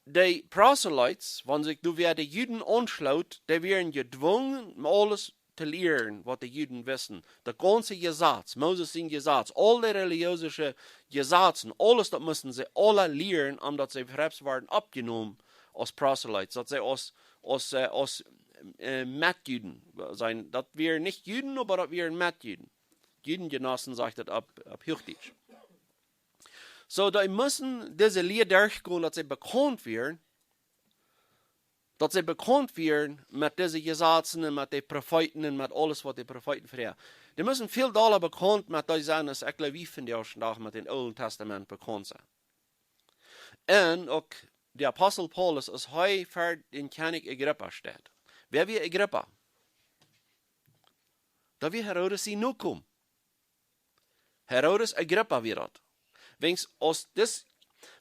de Proselytes, wan sikj doa wada de Juden aunschloot, dee wieren jedwungen, aules to lieren, waut de Juden wisten. Daut gaunze Jesaz, Moses sien Jesaz, aul de relijeese Jesazen, aules daut musten see aule lieren, om daut see foats worden oppjenomen aus Proselytes, daut see aus, aus, äh, aus, äh, Metjuden sennen. Daut wieren nich Juden, oba daut wieren Metjuden. Judengenossen, sajcht daut opp, opp Huachdietsch. Soo, dee musten dise Lia derchgonen, daut see bekaunt wieren, daut see bekaunt wieren met dise Jesazen un met de Profeeten un met aules, waut de Profeeten veraun. Dee musten väl dolla bekaunt met dee sennen, aus ekj jleew, wie vondoag dän Dach met dän Oolen Tastament bekaunt sent. Un uk de Apostel Paulus, aus hee ver dän Kjennich Agrippa steit. Wäa wia Agrippa? Daut wia Herodes sien Nokomen. Herodes Agrippa wia daut. Wiels aus dis,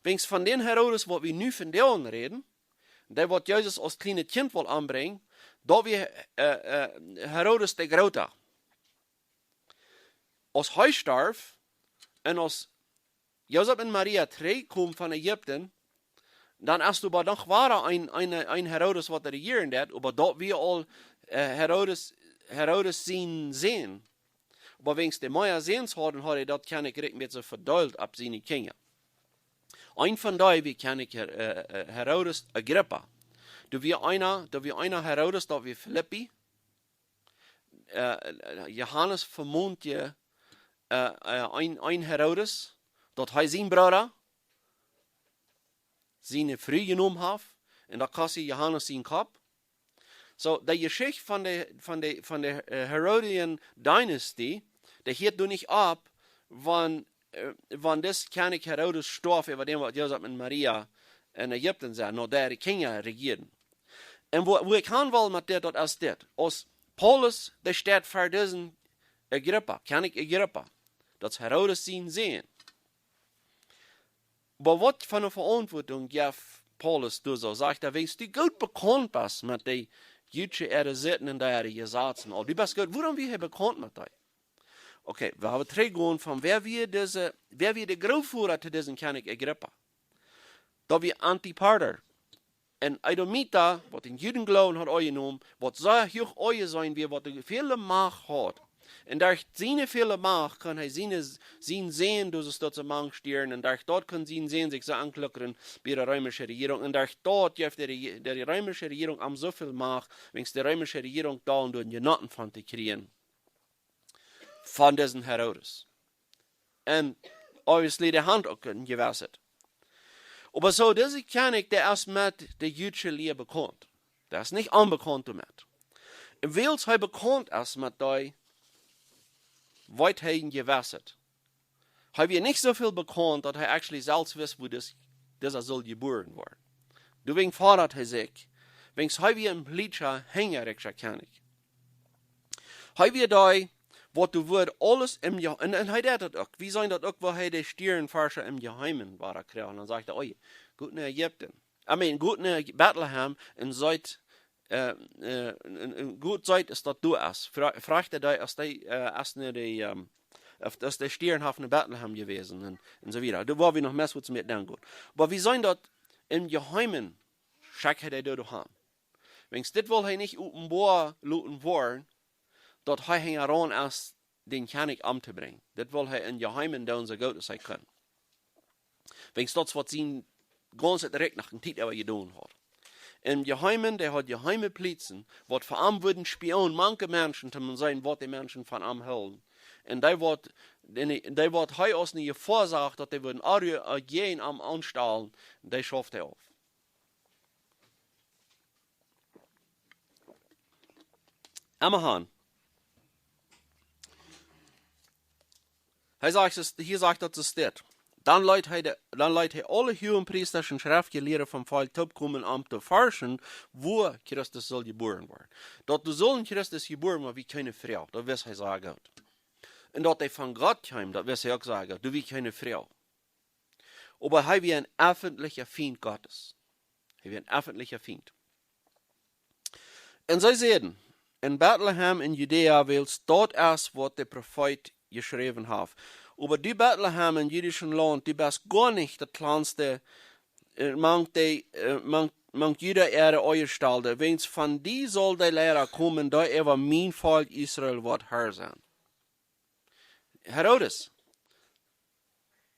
wiels von dän Herodes, waut wie nu vondoag räden, dee waut Jesus aus kjlienet Kjint wull ombrinjen, daut wia, äh, äh, Herodes de Groota. Aus hee storf un aus Josef un Maria trigjkjeemen von Ägipten, dan es doa oba noch wada een, een, een Herodes, waut rejieren deed, oba daut wia aul, äh, Herodes, Herodes sien Sän. Oba wiels dee mea Säns hauden, haud hee daut Kjennichrikj een bät vedeelt opp siene Kjinja. Een von dee wia Kjennich Her-, äh, äh, Herodes Agrippa. Doa wia eena, doa wia eena Herodes, daut wia Philippi. Äh, äh, Johanes vemont je, äh, äh, een, een Herodes, daut hee sien Brooda siene Fru jenomen haft, un daut kost Johanes sienen Kopp. Soo, de Jeschicht von de, von de, von de, äh, Herodian Dynastie, dee hieet doa nich opp, wan, äh, wan dis Kjennich Herodes storf, äwa däm waut Josef un Maria en Ägipten sent, no dee äare Kjinja rejieeden. Un woo, woo ekj han well met dit, daut es dit. Aus Paulus, dee steit ver disen Agrippa, Kjennich Agrippa, daut es Herodes sien Sän. Oba waut fa eene Veauntwuatunk jeft Paulus doa soo? Sajcht hee, wiels du goot bekaunt best met de Juden äare Sitten un äare Jesazen aul. Du best goot, wuarom wia hee bekaunt met dee? Okay, wie haben trigjjegonen von wäa wia dise, wäa wia de Grootvoda to disen Kjennich Agrippa? Daut wia Antipater, een Edomita, waut dän Judengloowen haud aunjenomen, waut sea huach aunjeseenen wia, waut väl Macht haud. Un derch siene väle Macht kunn hee siene, sien Sän, daut es daut see mank stieren, un derch daut kunn sien Sän sikj soo aunkluckren bie de reemische Rejierunk. Un derch daut jeef de Reji-, de reemische Rejierunk am soo väl Macht, wiels de reemische Rejierunk doa un doa jenoten von to kjrieen von disen Herodes. Un obviously, dee haud uk een jewesset. Oba soo, dise Kjennich, dee es met de jüdische Lia bekaunt. Dee es nich onbekaunt doamet. Un wiels hee bekaunt es met dee, weet hee een jewesset. Hee wia nich soo väl bekaunt, daut hee actually selfst wist, woo dis, disa sull jebuaren woaren. Doawäajen fodat hee sikj, wiels hee wia een plietscha, hinjarikscha Kjennich. Hee wia dee, waut doa wudd aules em Jehe-, un, un hee deed daut uk. Wie seenen daut uk, woo hee de Stierenforscha em Jeheemen wada kjrieech. Un dan sajcht hee: "Oh, got no Ägipten. I mean, got no Betlehem un seet, äh, äh, un, un, un got seet, aus daut doa es." Fra-, fruach hee dee, aus dee, äh, aus no de, ähm, aus, aus de Stieren haft no Betlehem jewäsen un, un soo wieda. Doa woa wie noch mea waut met denkjen gonen. Oba wie seenen daut em Jeheemen, schekjt hee dee doa han. Wiels dit wull hee nich openboa loten woaren, daut hee hinjaraun es, dän Kjennich omtobrinjen. Dit wull hee em Jeheemen doonen, soo goot aus hee kunn. Wiels daut es waut sien gaunzet Rikj noch eene Tiet äwa jedonen haud. Em Jeheemen, dee haud jeheeme Plietsen, waut fa am wudden Spionen, mank de Menschen, om to seenen, waut de Menschen von am hilden. un dee waut, un dee waut hee aus eene Jefoa sach, daut dee wudden Onru, äh, jäajen am aunstalen, dee schauft hee auf. Emma han. Hee sajcht, es, hia sajcht daut es dit. Dan leet hee de, dan leet hee aule Huagenpriesta un Schreftjelieede vom Volkj toopkomen, om to forschen, wua Christus sull jebuaren woaren. Daut doa sull een Christus jebuaren woaren, wia kjeene Froag. Daut wist hee sea goot. Un daut hee von Gott kjeem, daut wist hee uk sea goot. Daut wia kjeene Froag. Oba hee wia een effentlicha Fient Gottes. Hee wia een effentlicha Fient. Un see säden: "En Betlehem en Judäa, wiels daut es, waut de Profeet jeschräwen haft. Oba du, Betlehem, em judischen Launt, du best goa nich daut kjlanste, äh, mank de, äh, mank, mank Juda äare Oajestaude, wiels von die saul de Leida komen, dee äwa mien Volkj Israel woat Herr sennen." Herodes,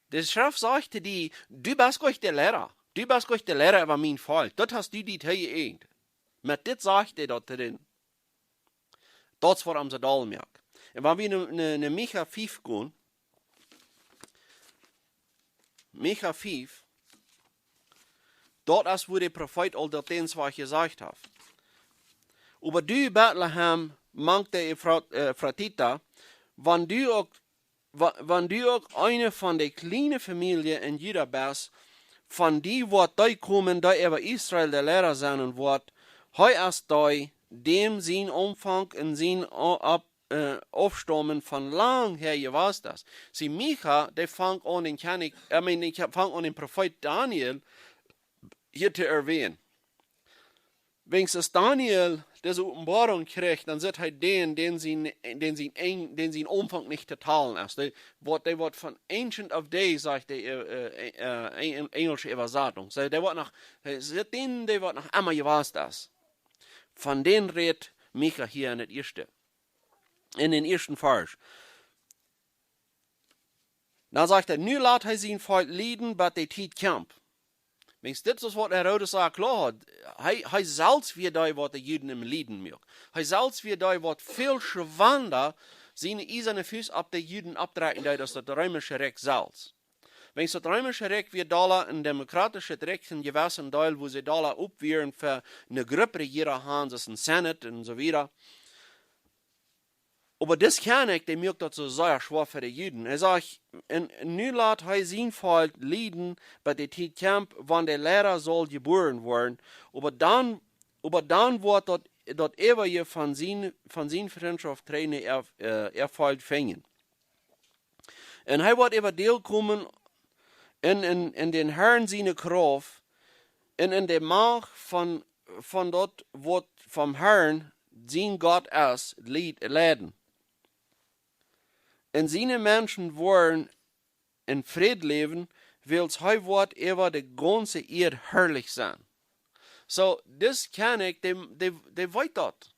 de Schreft sajcht to die: "Du best goa nich de Leida. Du best goa nich de Leida äwa mien Volkj. Daut hast du die tojeeajent." Met dit sajcht hee daut to dän. Daut es waut am soo doll moakt. Un wan wie no, no, no Micha fief gonen, Micha fief, daut es, wua de Profeet aul daut eent waut jesajcht haft. "Oba du, Betlehem, mank de Efrat-, äh, Efratita, wan du uk, wa-, wan du uk eene von de kjliene Famielje en Juda best, von die woat dee komen, dee äwa Israel de Leida sennen woat. Hee es dee, däm sien Aunfank un sien O-, Auf-, äh, Aufstaumen von lang häa jewast es." See, Micha, dee fangt aun dän Kjennich, I mean, dee fangt aun dän Profeet Daniel hia to erwähnen. Wiels aus Daniel dise Openboarunk kjrieech, dan sitt hee dän, dän sien, dän sien Enj-, dän sien Aunfank nich to talen es. Dee woat, dee woat von Ancient of Days, sajcht de, äh, äh, äh, Eng-, enjelsche Äwasatunk. See, dee woat noch, hee sitt dän, dee woat noch emma jewast es. Von dän rät Micha hia en daut ieeschte, en dän ieeschten Varsch. Dan sajcht hee: "Nu lat hee sien Volkj lieden, bat de Tiet kjemt." Wiels dit es waut Herodes aul kloa haud. Hee, hee selfst wia dee, waut de Juden em lieden muak. Hee selfst wia dee, waut väl schwanda siene iesane Fust opp de Juden oppdrekjen deed, aus daut reemische Rikj selfst. Wiels daut reemische Rikj wia dolla een demokratischet Rikj en jewessen Deel, wua see dolla opp wieren fa eene Grupp Rejieera han, soo aus een Senat un soo wieda. Oba dis Kjennich, dee muak daut soo sea schwoa fa de Juden. Hee sajcht: "Un nu lat hee sien Volkj lieden, bat de Tiet kjemt, wan de Leida saul jebuaren woaren. Oba dan, oba dan woat daut, daut Äwaje von sien, von sien Frintschoft trigjne Erf-, äh, Erfolg finjen. Un hee woat äwa Deel komen en, en, en dän Herrn siene Krauft un en de Macht von, von daut, waut vom Herrn, sien Gott es, leid-, leiden. Un siene Menschen woaren en Fräd läwen, wiels hee woat äwa de gaunze Ieed herrlich sennen." Soo, dis Kjennich, dee, dee, dee weet daut.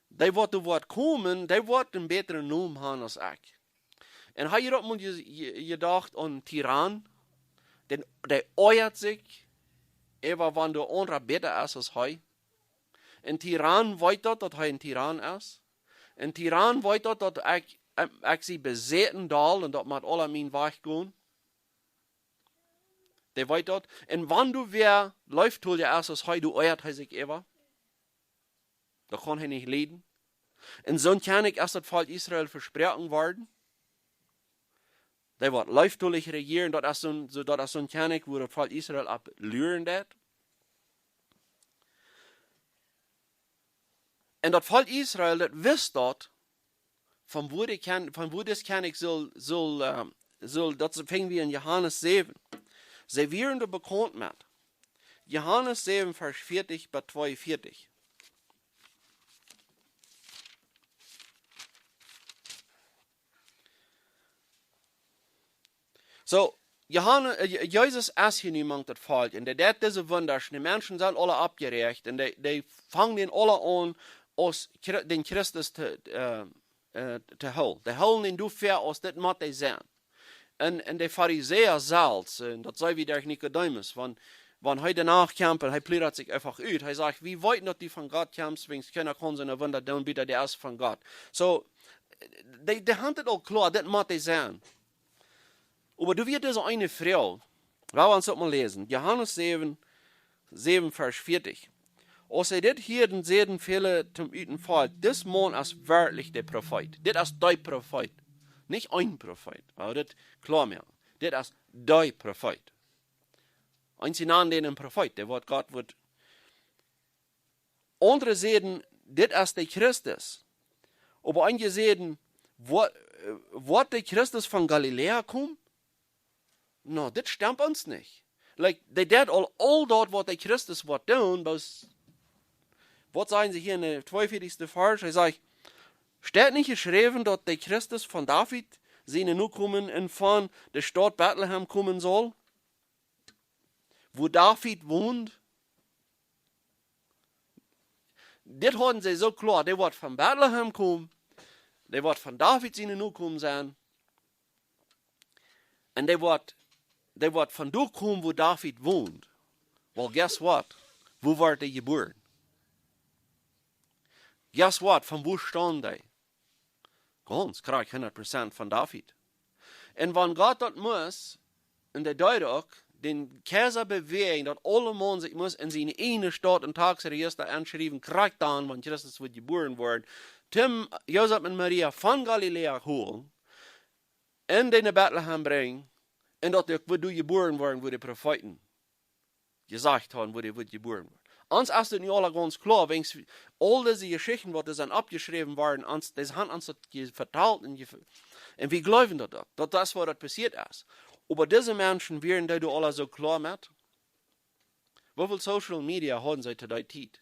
Dee waut doa woat komen, dee woat een bätren Nomen han aus ekj. Un hab jie daut mol je-, je-, jedocht aun een Tiran, dee, dee oajat sikj äwa wan de aundra bäta es aus hee? Een Tiran weet daut, daut hee een Tiran es. Een Tiran weet daut, daut ekj, ekj, ekj sie besäten doll un daut mott aula mienen Wajch gonen. Dee weet daut. Un wan doa wäa leeftolja es aus hee, doa oajat hee sikj äwa. Daut kaun hee nich lieden. Un soon Kjennich es daut Volkj Israel vesproaken worden. Dee woat leeftolich rejieren, daut es soon, soo, daut es soon Kjennich, wua daut Volkj Israel opp luren deit. Un daut Volkj Israel, daut wist daut, von wua de Kjen-, von wua dis Kjennich sull, sull, äh, sull, daut finj wie en Johanes säwen. See wieren doa bekaunt met. Johanes säwen, Varsch vieetich bat tweeunvieetich. Soo, Johanes, äh, Je-, Jesus es hia nu mank daut Volkj un dee deit dise Wunda, de Menschen sent aula oppjeräacht un dee, dee fangen dän aula aun aus Chri-, dän Christus to, äh, äh, to hoolen. Dee hoolen dän doafäa aus dit mott hee sennen. Un, un de Farisäa selfst, äh, daut see wie derch Nikodemus, wan, wan hee doano kjemt un hee plirat sikj eefach ut. Hee sajcht: "Wie weeten daut du von Gott kjemst, wiels kjeena kaun soone Wunda doonen, buta dee es von Gott." Soo, dee, dee hauden et aul kloa, dit mott hee sennen. Oba doa wia dise eene Fru, lot ons daut mol läsen. Johanes 7, 7, Varsch 40. Aus see dit hieeden, säden väle toom Volkj: "Dis Maun es werkjlich de Profeet." Dit es de Profeet. Nich een Profeet, oba dit kloa moaken. Dit es de Profeet. Eenje nanen dän een Profeet, dee waut Gott woat. Aundre säden: "Dit es de Christus." Oba eenje säden: "Woat, äh, woat de Christus von Galiläa komen?" No, dit stemt ons nich. Like, dee deed aul, aul daut waut de Christus woat doonen, bloos, waut sajen see hia en de tweeunvieetichste Varsch? Hee sajcht: "Steit nich jeschräwen, daut de Christus von David siene Nokomen un von de Staut Betlehem komen saul, wua David wond?" Dit hauden see soo kloa, dee woat von Betlehem komen, dee woat von David siene Nokomen sennen, un dee woat, dee woat von doa komen, wua David wond. Well, guess what? Wua woat hee jebuaren? Guess what? Von wua staumt hee? Gaunz krakjt hundat Prozent von David. Un wan Gott daut must, un dee deed uk, dän Kjeisa bewäajen, daut aule Maun sikj must en siene ieejne Staut un Taxregister enschriewen, krakjt dan, wan Christus wudd jebuaren woaren, toom Josef un Maria von Galiläa holen, un dee no Betlehem brinjen, un daut uk wudd doa jebuaren woaren, wua de Profeeten jesajcht hauden, wua hee wudd jebuaren woaren. Ons es daut nu aula gaunz kloa, wäajens aul dise Jeschichten, waut doa sent oppjeschräwen worden, ons, dee haben ons daut je-, vetalt un je-, un wie jleewen daut uk, daut daut es, waut daut passieet es. Oba dise Menschen, wieren dee doa aula soo kloa met? Woo väl Social Media hauden see to dee Tiet?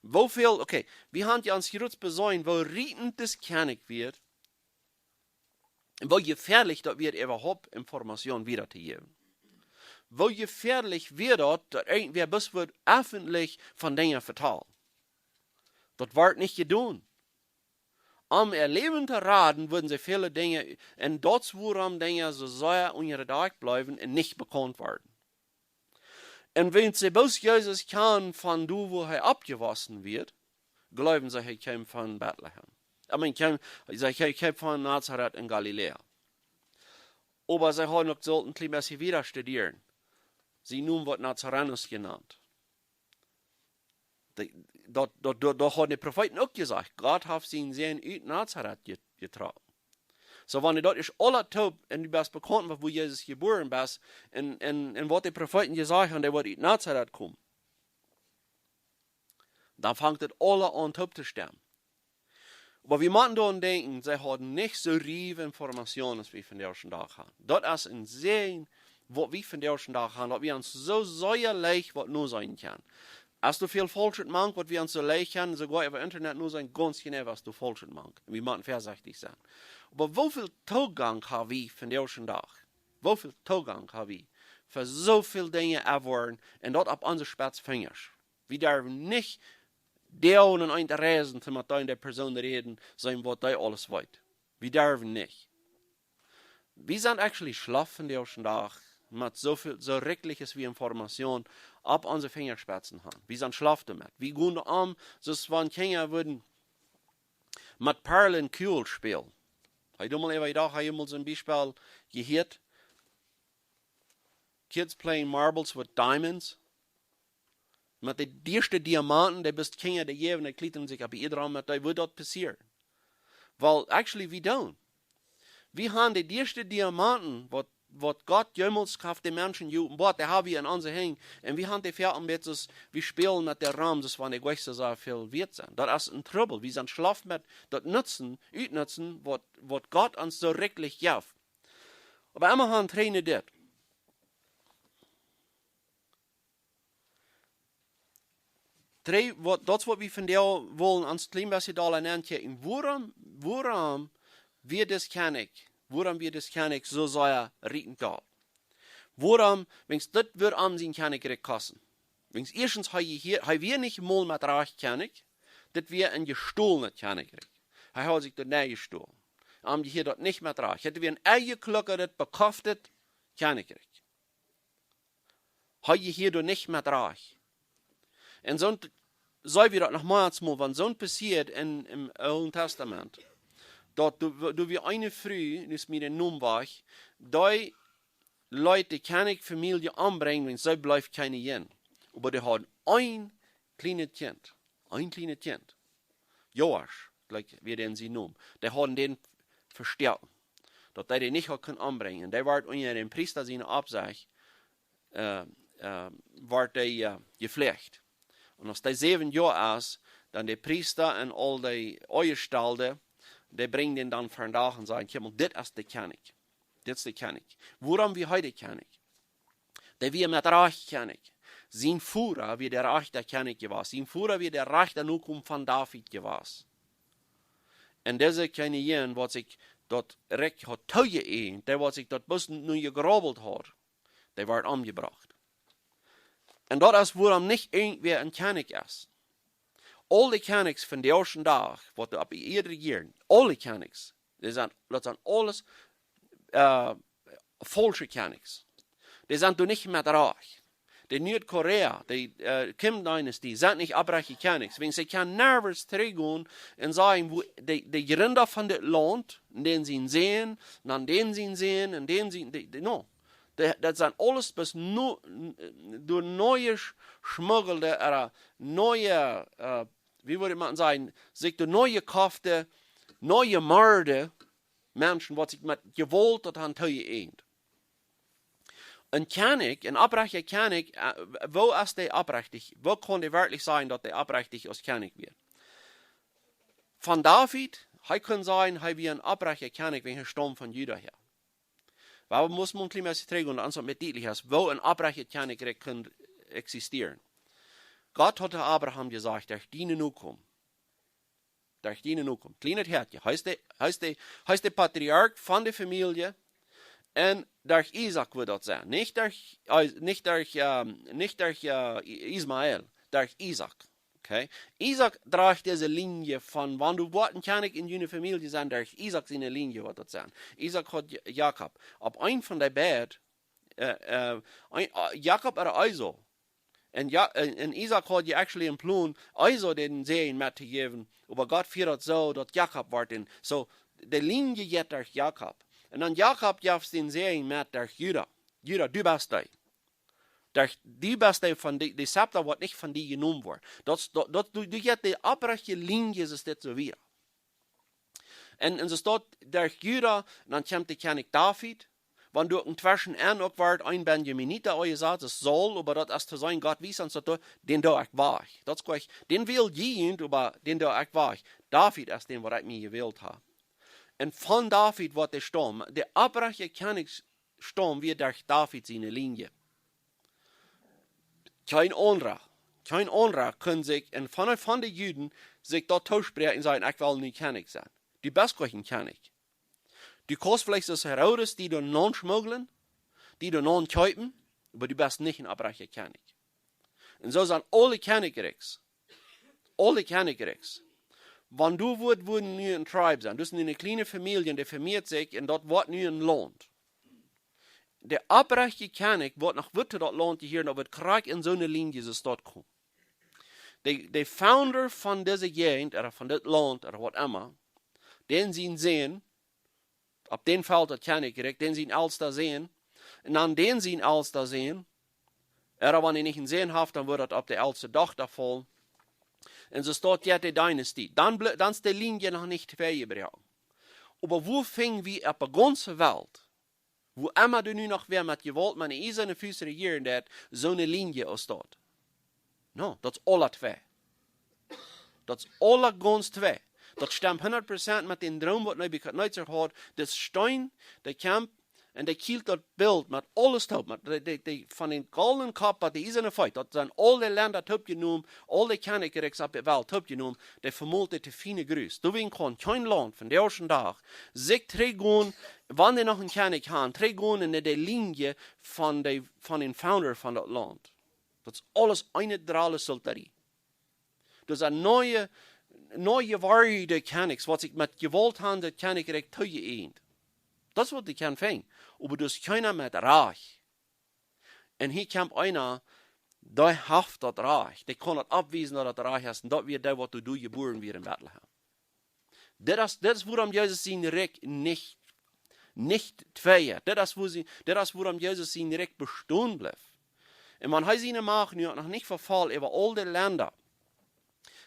Woo väl, okay, wie haben je ons hia rut beseenen, woo rietend dis Kjennich wia, un woo jefäadlich daut wia, äwahaupt Information wieda to jäwen. Woo jefäadlich wia daut, daut irjentwäa bloos wudd effentlich von Dinja vetalen. Daut woat nich jedonen. Om äa Läwen to raden, wudden see väle Dinja, un daut es wuarom Dinja soo sea unja de Dakj bleewen un nich bekaunt worden. Un wäajens see bloos Jesus kjanen von doa, wua hee oppjewossen wia, jleewen see, hee kjeem von Betlehem. I mean, kjeem, see, hee kjeem von Nazareth en Galiläa. Oba see hauden uk sullt een kjlien bät wieda studieren. See nomen waut Nazarener jenant. Dee, daut, daut, daut, daut hauden de Profeeten uk jesajcht. Gott haft sienen Sän ut Nazareth je-, jetrocken. Soo, wan daut es aula toop un du best bekaunt met wua Jesus jebuaren es, un, un, un waut de Profeeten jesajcht haben, dee woat ut Nazareth komen, dan fangt daut aula aun toop to stemmen. Oba wie motten doaraun denkjen, see hauden nich soo riew Information aus wie vondoag dän Dach haben. Daut es een Sän, waut wie vondoag dän Dach haben, daut wie ons soo sea leicht waut noseenen kjennen. Aus du väl Faulschet mank, waut wie ons soo leicht kjennen, soogoa äwa Internet noseenen, gaunz jeneiw, aus du Faulschet mank. Un wie motten väasechtich sennen. Oba woo väl Toogank haben wie vondoag dän Dach? Woo väl Toogank haben wie fa soo väl Dinja erwoaren un daut opp onse Spetz Finjasch? Wie derwen nich doa un aun eent reisen, toom met dee Persoon räden, seenen waut dee aules weet. Wie derwen nich. Wie sent actually schlauch vondoag dän Dach met soo väl, soo rikjlich aus wie Information opp onse Finjaspetzen haben. Wie sent schlauch doamet. Wie gonen om, soo aus wan Kjinja wudden met Perlen Kugel spälen. Hab jie mol äwa jedocht, hab jie mol soo een Biespel jehieet? Kids playing marbles with diamonds. Met de dieeschte Diamanten, dee best Kjinja, dee jäwen, dee kjleeten sikj opp de Ieed rom, met dee wudd daut passieren. Well, actually, wie doonen. Wie haben de dieeschte Diamanten, waut, waut Gott jemols haft de Menschen jeopenboat, dee haben wie en onse Henj. Un wie haben dee fa een bät, soo aus wie spälen met de Rom, soo aus wan dee goanich soo väl wieet sent. Daut es een Trubbel. Wie sent schlauch met daut nutzen, utnutzen, waut, waut Gott ons soo rikjlich jeft. Oba emma han Tränen dit. Dree, waut, daut es waut wie vondoag wellen ons kjlien bät doa nenn kjikjen. Wuarom, wuarom wia dis Kjennich, wuarom wia dis Kjennich soo sea rietend Gott? Wuarom, wäajens dit wudd am sien Kjennichrikj kosten. Wäajens ieeschtens, hee hia, hee wia nich mol met Rajcht Kjennich, dit wia een jestolenet Kjennichrikj. Hee haud sikj daut nenjestolen. Am jehieed daut nich met Rajcht. Dit wia een enjekluckadet, bekoftet Kjennichrikj. Hee jehieed doa nich met Rajcht. Un soo, see wie daut noch mau eemol, wan soo passieet en, em Oolen Testament. daut doa, doa wia eene Fru, nu es mie de Nomen wajch, dee leet de Kjennichsfamielje ombrinjen, wiels see bleef kjeene Jinn. Oba dee haud een kjlienet Kjint. Een kjlienet Kjint. Joasch, jlikj wia dän sien Nomen. Dee hauden dän vestoaken, daut hee dän nich haud kunt ombrinjen. Dee wort unja dän Priesta siene Oppsecht, äh, äh, wort dee, äh, jeflajcht. Un aus dee säwen Joa es, dan de Priesta un aul de Aunjestalde, dee brinjen dän dan ver dän Dach un sajen: "Kjikj mol, dit es de Kjennich. Dit es de Kjennich." Wuarom wia hee de Kjennich? Dee wia met Rajcht Kjennich. Sien Voda wia de rajchta Kjennich jewast. Sien Voda wia de rajchta Nokomen von David jewast. Un dise Kjennich, waut sikj daut Rikj haud toojeeajent, dee waut sikj daut bloos nu jegrabelt haud, dee wort omjebrocht. Un daut es wuarom nich irjentwäa een Kjennich es. Aul de Kjennichs von dän ieeschten Dach, waut opp de Ieed rejieren, aul de Kjennichs, dee sent, daut sent aules, äh, faulsche Kjennichs. Dee sent doa nich met Rajcht. De Nuad-Korea, de, äh, Kim-Dynastie, sent nich opprechte Kjennichs. Wiels see kjennen nirjent trigjgonen un sajen, woo de, de Jrint von dit Launt, un dän sien Sän, un dan dän sien Sän, un dän sien, de, de, no. De, daut sent aules bloos no, n-, doa nojeschmuggelde, ooda noje, äh, woo wudd eena sajen, sikj doa nojekofte, nojemorde Menschen, waut sikj met Jewault daut han toojeeajent. Een Kjennich, een opprechta Kjennich, äh, woo es dee opprechtich? Woo kaun dee werkjlich sajen, daut dee opprechtich aus Kjennich wia? Von David, hee kunn sajen, hee wia een opprechta Kjennich, wiels hee staumd von Juda häa. Oba wie motten een kjlien bät trigj un ons daut mea dietlich es, woo een opprechtet Kjennichrikj kunn existieren. Gott haud to Abraham jesajcht: "Derch diene Nokomen." Derch diene Nokomen. Kjlienet Häakje. Hee es de, hee es de, hee es de Patriarch von de Famielje. Un derch Isaak woat daut sennen. Nich derch, äh, nich derch, ähm, nich derch, äh, I-, Ismael. Derch Isaak. Okay? Isaak drajcht dise Linie von, wan doa woat een Kjennich en june Famielje sennen, derch Isaak siene Linie woat daut sennen. Isaak haud J-, Jakob. Opp een von dee beid, äh, äh, een, äh, Jakob ooda Esau. Un Jo-, un, un Isaak haud je actually een Plon, Esau dän Sän met to jäwen, oba Gott fieed daut soo, daut Jakob wort dän. Soo, de Linie jeit derch Jakob. Un dan Jakob jeft dän Sän met derch Juda. Juda, du best dee. Derch, du best dee von dee, de Zepter woat nich von die jenomen woaren. Daut, daut, daut, du, du jeit de opprechte Linie, es dit soo wieda. Un, un soo steit derch Juda, dan kjemt de Kjennich David. Wan doa uk entweschen uk wort een Benjaminita aunjesat, es Saul, oba daut es to sennen, Gott wiest ons daut, dän doo ekj wajch. Daut es jlikj, dän well jie, oba dän doo ekj wajch. David es dän, waut ekj mie jewält hab. Un von David woat de Staum, de opprechte Kjennichs-, Staum wia derch David siene Linie. Kjeen aundra, kjeen aundra kunn sikj, un von, von de Juden, sikj daut toospräakjen un sajen: "Ekj well nu Kjennich sennen." Du best jlikj een Kjennich. Du kaust veleicht aus Herodes die doa nenn schmuggeln, die doa nenn kjeepen, oba du best nich een opprechta Kjennich. Un soo sent aule Kjennichrikjs. Aule Kjennichrikjs. Wan du wudd, wudd nu een Tribe sennen, daut es nu eene kjliene Famielje, dee vemieet sikj un daut woat nu een Launt. De opprechte Kjennich woat noch wieda daut Launt jehieren, daut woat krakjt en soone Linie soo staut komen. De, de Founder von dise Jäajent, ooda von dit Launt, ooda waut emma, dän sien Sän, opp dän felt daut Kjennichrikj, dän sien elsta Sän, un dan dän sien elsta Sän, ooda wan hee nich een Sän haft, dan woat daut opp de elste Dochta faulen. Un soo steit je de Dynastie. Dan ble-, dan es de Linie noch nich twei jebroaken. Oba woo finj wie opp de gaunze Welt, wua emma du nu noch wäa met Jewault, met eene iesane Fust rejieren deit, soone Linie aus daut? No, daut es aula twei. Daut es aula gaunz twei. Daut stemt hundat Prozent met dän Droom, waut Nebukadnezar haud. De Steen, de Kjamp, un dee kjielt daut Bilt met aules toop, met de, de, de, von dän goldnen Kopp bat de iesane Feet, daut sent aul de Lenda toopjenomen, aul de Kjennichrikjs opp de Welt toopjenomen, dee vemolt to fiene Gruss. Doawäajen kaun kjeen Launt von dän ieeschten Dach sikj trigjgonen, wan dee noch een Kjennich han, trigjgonen en de Linie von de, von dän Founder von daut Launt. Daut es aules eene drale Sultarie. Daut sent neeje, neeje worde Kjennichs, waut sikj met Jewault han daut Kjennichrikj toojeeajent. Daut es waut dee kjennen finjen. Oba daut es kjeena met Rajcht. Un hia kjemt eena, dee haft daut Rajcht. Dee kaun daut bewiesen, daut daut Rajcht es. Un daut wia dee, waut doa jebuaren wia en Betlehem. Dit es, dit es wuarom Jesus sien Rikj nich, nich twei. Dit es, wua sie, dit es wuarom Jesus sien Rikj bestonen blift. Un wan hee siene Macht nu noch nich vefoll äwa aul de Lenda,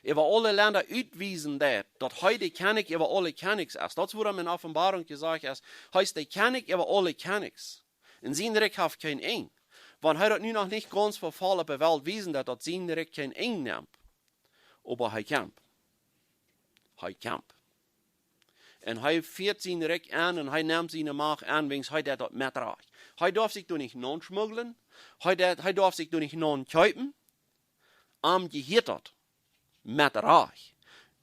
äwa aule Lenda utwiesen deed, daut hee de Kjennich äwa aule Kjennichs es. Daut es wuarom en Openboarunk jesajcht es, hee es de Kjennich äwa aule Kjennichs. Un sien Rikj haft kjeen Enj. Wan hee daut nu noch nich gaunz vefoll opp de Welt wiesen deed, daut sien Rikj kjeen Enj nemt. Oba hee kjemt. Hee kjemt. Un hee fieet sien Rikj aun un hee nemt siene Macht aun, wiels hee deit daut met Rajcht. Hee darf sikj doa nich naunschmuglen. Hee deit, hee darf sikj doa nich naunkjeepen. Am jehieet daut. Met Rajcht.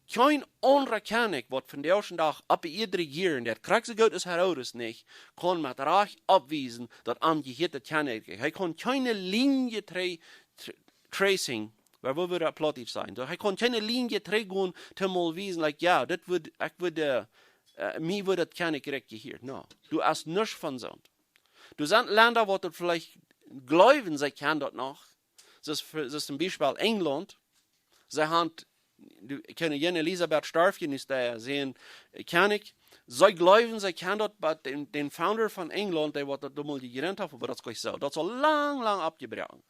Kjeen aundra Kjennich, waut vondoag dän Dach opp de Ieed rejieren deit, krakjt soo goot aus Herodes nich, kaun met Rajcht oppwiesen, daut am jehieet daut Kjennichrikj. Hee kaun kjeene Lienje tra-, tra-, tracing, woo, woo wudd daut opp Plautdietsch sennen? Soo, hee kaun kjeene Lienje trigjgonen, toom mol wiesen, like, jo, dit wudd, ekj wudd, äh, äh, mie wudd daut Kjennichrikj jehieet. No, doa es nuscht von soont. Doa sent Lenda, waut daut veleicht jleewen, see kjennen daut noch. Soo aus, soo aus toom Biespel Enjlaunt. See haben, du, ekj kjenn, Queen Elisabeth storf je, nu es dee sien, äh, Kjennich. See jleewen, see kjennen daut, oba dän, dän Founder von Enjlaunt, dee waut daut domols jejrint haft, oba daut es nich soo. Daut es aul lang, lang aufjebroaken.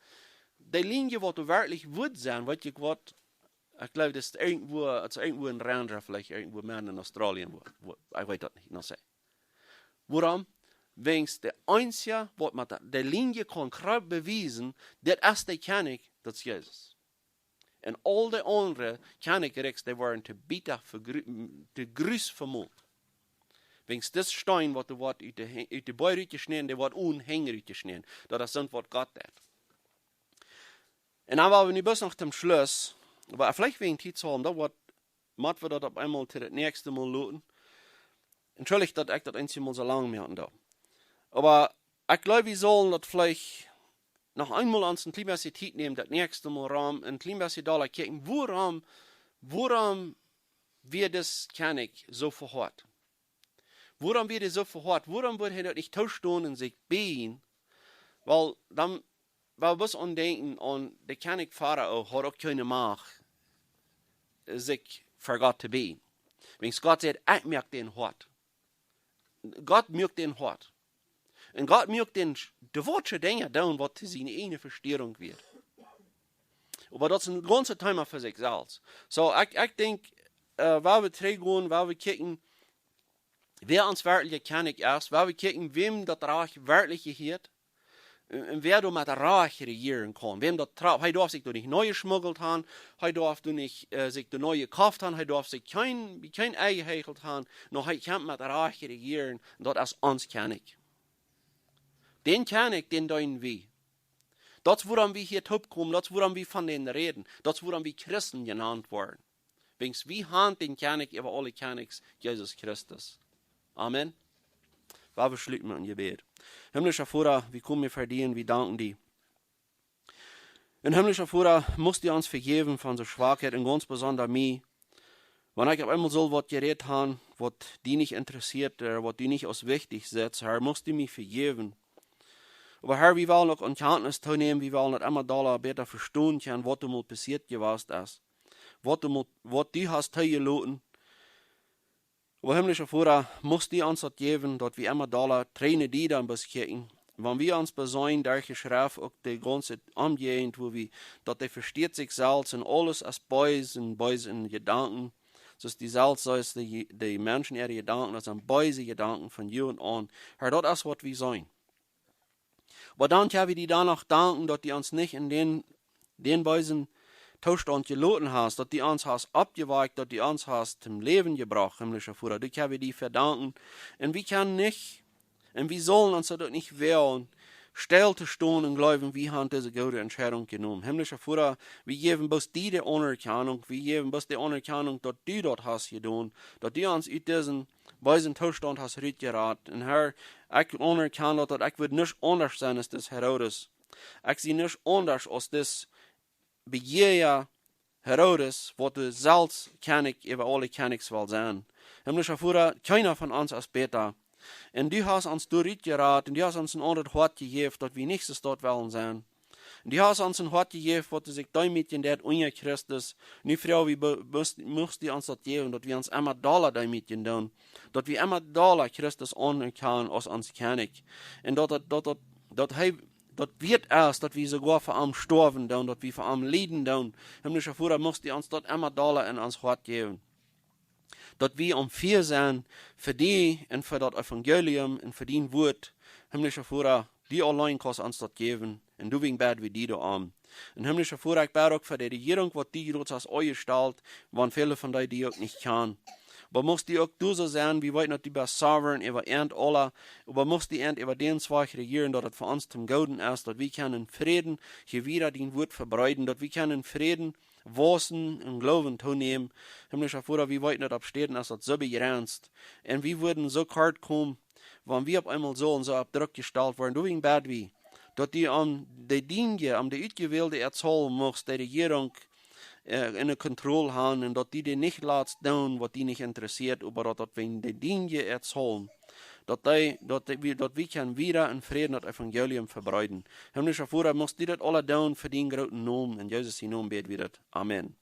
De Lienje, waut doa werkjlich wudd sennen, weet jie waut, ekj jleew, daut es irjentwua, daut es irjentwua een Ranger, veleicht irjentwua mea en Australien, wua, wua, ekj weet daut nich, no see. Wuarom? Wiels de eensje, waut met de, de Lienje kaun krakjt bewiesen, dit es de Kjennich, daut es Jesus. Un aul de aundre Kjennichrikjs, dee woaren to bieta vegru-, to Gruss vemolt. Wiels dis Steen, waut doa woat ut de He-, ut de Boajch rutjeschnäden, dee woat onen Henj rutjeschnäden. Daut es soont, waut Gott deit. Un dan woa wie nu bloos noch toom Schluss, oba veleicht wäajen Tiet sellen, daut woat, mott wie daut opp eemol to daut näakjste Mol loten. Entschuldicht, daut ekj daut eensjemol soo lang moaken doo. Oba ekj jleew, wie sellen daut veleicht noch eemol ons een kjlien bät Tiet nämen, daut näakjste Mol rom, een kjlien bät dolla kjikjen, wuarom, wuarom wia dis Kjennich soo vehoat? Wuarom wia hee soo vehoat? Wuarom wudd hee daut nich toostonen un sikj bieejen? Well, dan, well, bloos aun denkjen aun de Kjennich Farao haud uk kjeene Macht, äh, sikj ver Gott to bieejen. Wiels Gott sajcht, ekj moak dän hoat. Gott moak dän hoat. Un Gott moak dän sch-, de woatsche Dinja doonen, waut to siene ieejne Vestierunk wia. Oba daut es een gaunzet Thema fa sikj selfst. Soo, ekj, ekj denkj, äh, woa wie trigjgonen, woa wie kjikjen, wäa ons werkjlicha Kjennich es, woa wie kjikjen, wäm daut Rajcht werkjlich jehieet, un, un wäa doa met Rajcht rejieren kaun, wäm daut traft. Hee darf sikj doa nich nenjeschmuggelt haben, hee darf doa nich, äh, sikj doa nenjekoft haben, hee darf sikj kjeen, kjeen Enj jehechelt haben, no hee kaun met Rajcht rejieren, un daut es ons Kjennich. Dän Kjennich, dän deenen wie. Daut es wuarom wie hia toopkomen, daut es wuarom wie von dän räden, daut es wuarom wie Christen jenant woaren. Wiels wie haben dän Kjennich äwa aule Kjennichs, Jesus Christus. Amen. Woa wie schluten met een Jebäd. Himmlischa Voda, wie komen ver die, wie danken die. Un himmlischa Voda, must du ons vejäwen von onse Schwakheit un gaunz besonda mie. Wan ekj opp eemol sull waut jerät haben, waut die nich interessieet, äh, waut du nich aus wichtich setst, Herr, must du mie vejäwen. Oba Herr, wie wellen uk Erkjantnis toonämen, wie wellen daut emma dolla bäta vestonen kjennen, waut doa mol passieet jewast es. Waut doa mol, waut du hast toojeloten. Oba himmlischa Voda, must du ons daut jäwen, daut wie emma dolla trigj no die dan bloos kjikjen. Wan wie ons beseenen, derch de Schreft uk de gaunze Omjäajent, wua wie, daut dee vestieet sikj selfst un aules es bees un beese Jedanken. Soo aus du selfst sajchst, de, de Menschen äare Jedanken, daut sent beese Jedanken von Jugend aun. Herr, daut es waut wie seenen. Oba dan kjenn wie die dan noch danken, daut du ons nich en dän, dän beesen Toostaunt jeloten hast, daut du ons hast oppjewakjt, daut du ons hast toom Läwen jebrocht, himmlischa Voda. Doa kjenn wie die fa danken. Un wie kjennen nich, un wie sellen ons daut uk nich woagen, stell to stonen un jleewen, wie haben dise goode Entscheidunk jenomen. Himmlischa Voda, wie jäwen bloos die de Aunerkjanunk, wie jäwen bloos de Aunerkjanunk, daut du daut hast jedonen, daut du ons ut disen beesen Toostaunt hast rutjerat. Un Herr, ekj aunerkjan daut, daut ekj wudd nich aundasch sennen aus dis Herodes. Ekj sie nich aundasch aus dis bejäaja Herodes, waut doa selfst Kjennich äwa aule Kjennichs well sennen. Himmlischa Voda, kjeena von ons es bäta. Un du hast ons doa rutjerat, un du hast ons een aundret Hoat jejäft, daut wie nich soo daut wellen sennen. Un du hast ons een Hoat jejäft, waut sikj deemootjen deit unja Christus. Nu, Fru, wie be-, must, must du ons daut jäwen, daut wie ons emma dolla deemootjen doonen. Daut wie emma dolla Christus aunerkjanen aus ons Kjennich. Un daut, daut, daut, daut, daut hee, daut wieet es, daut wie soogoa fa am stoawen doonen, daut wie fa am lieden doonen. Himmlischa Voda, must du ons daut emma dolla en ons Hoat jäwen. Daut wie aum Fia sent fa die un fa daut Evangelium un fa dien Wuat. Himmlischa Voda, du auleen kaust ons daut jäwen. Un doawäajen bäd wie die doa aun. Un himmlischa Voda, ekj bäd uk fa de Rejierunk, waut du jrods hast aunjestalt, wan väle von dee die uk nich kjanen. Oba must du uk du soo sennen, wie weeten, daut du best sovereign äwa äant aula, oba must du äant äwa dän Wajch rejieren, daut et fa ons toom Gooden es, daut wie kjennen en Fräden hia wieda dien Wuat vebreeden, daut wie kjennen en Fräden wausen un Gloowen toonämen. Himmlischa Voda, wie weeten, daut opp Städen es daut soo bejrenzt. Un wie wudden soo kort komen, wan wie opp eemol sullen soo opp Druck jestalt woaren. Doawäajen bäd wie, daut du aun de Dinja, aun de utjewälde Erzahl muchst, de Rejierunk, äh, enne Kontroll haben un daut du dee nich latst doonen, waut die nich interessieet, oba daut, daut wäajen de Dinja Erzahl, daut dee, daut dee, wie, daut wie kjennen wieda en Fräden daut Evangelium vebreeden. Himmlischa Voda, must du daut aula doonen fa dienen grooten Nomen. En Jesus sien Nomen bäd wie daut. Amen.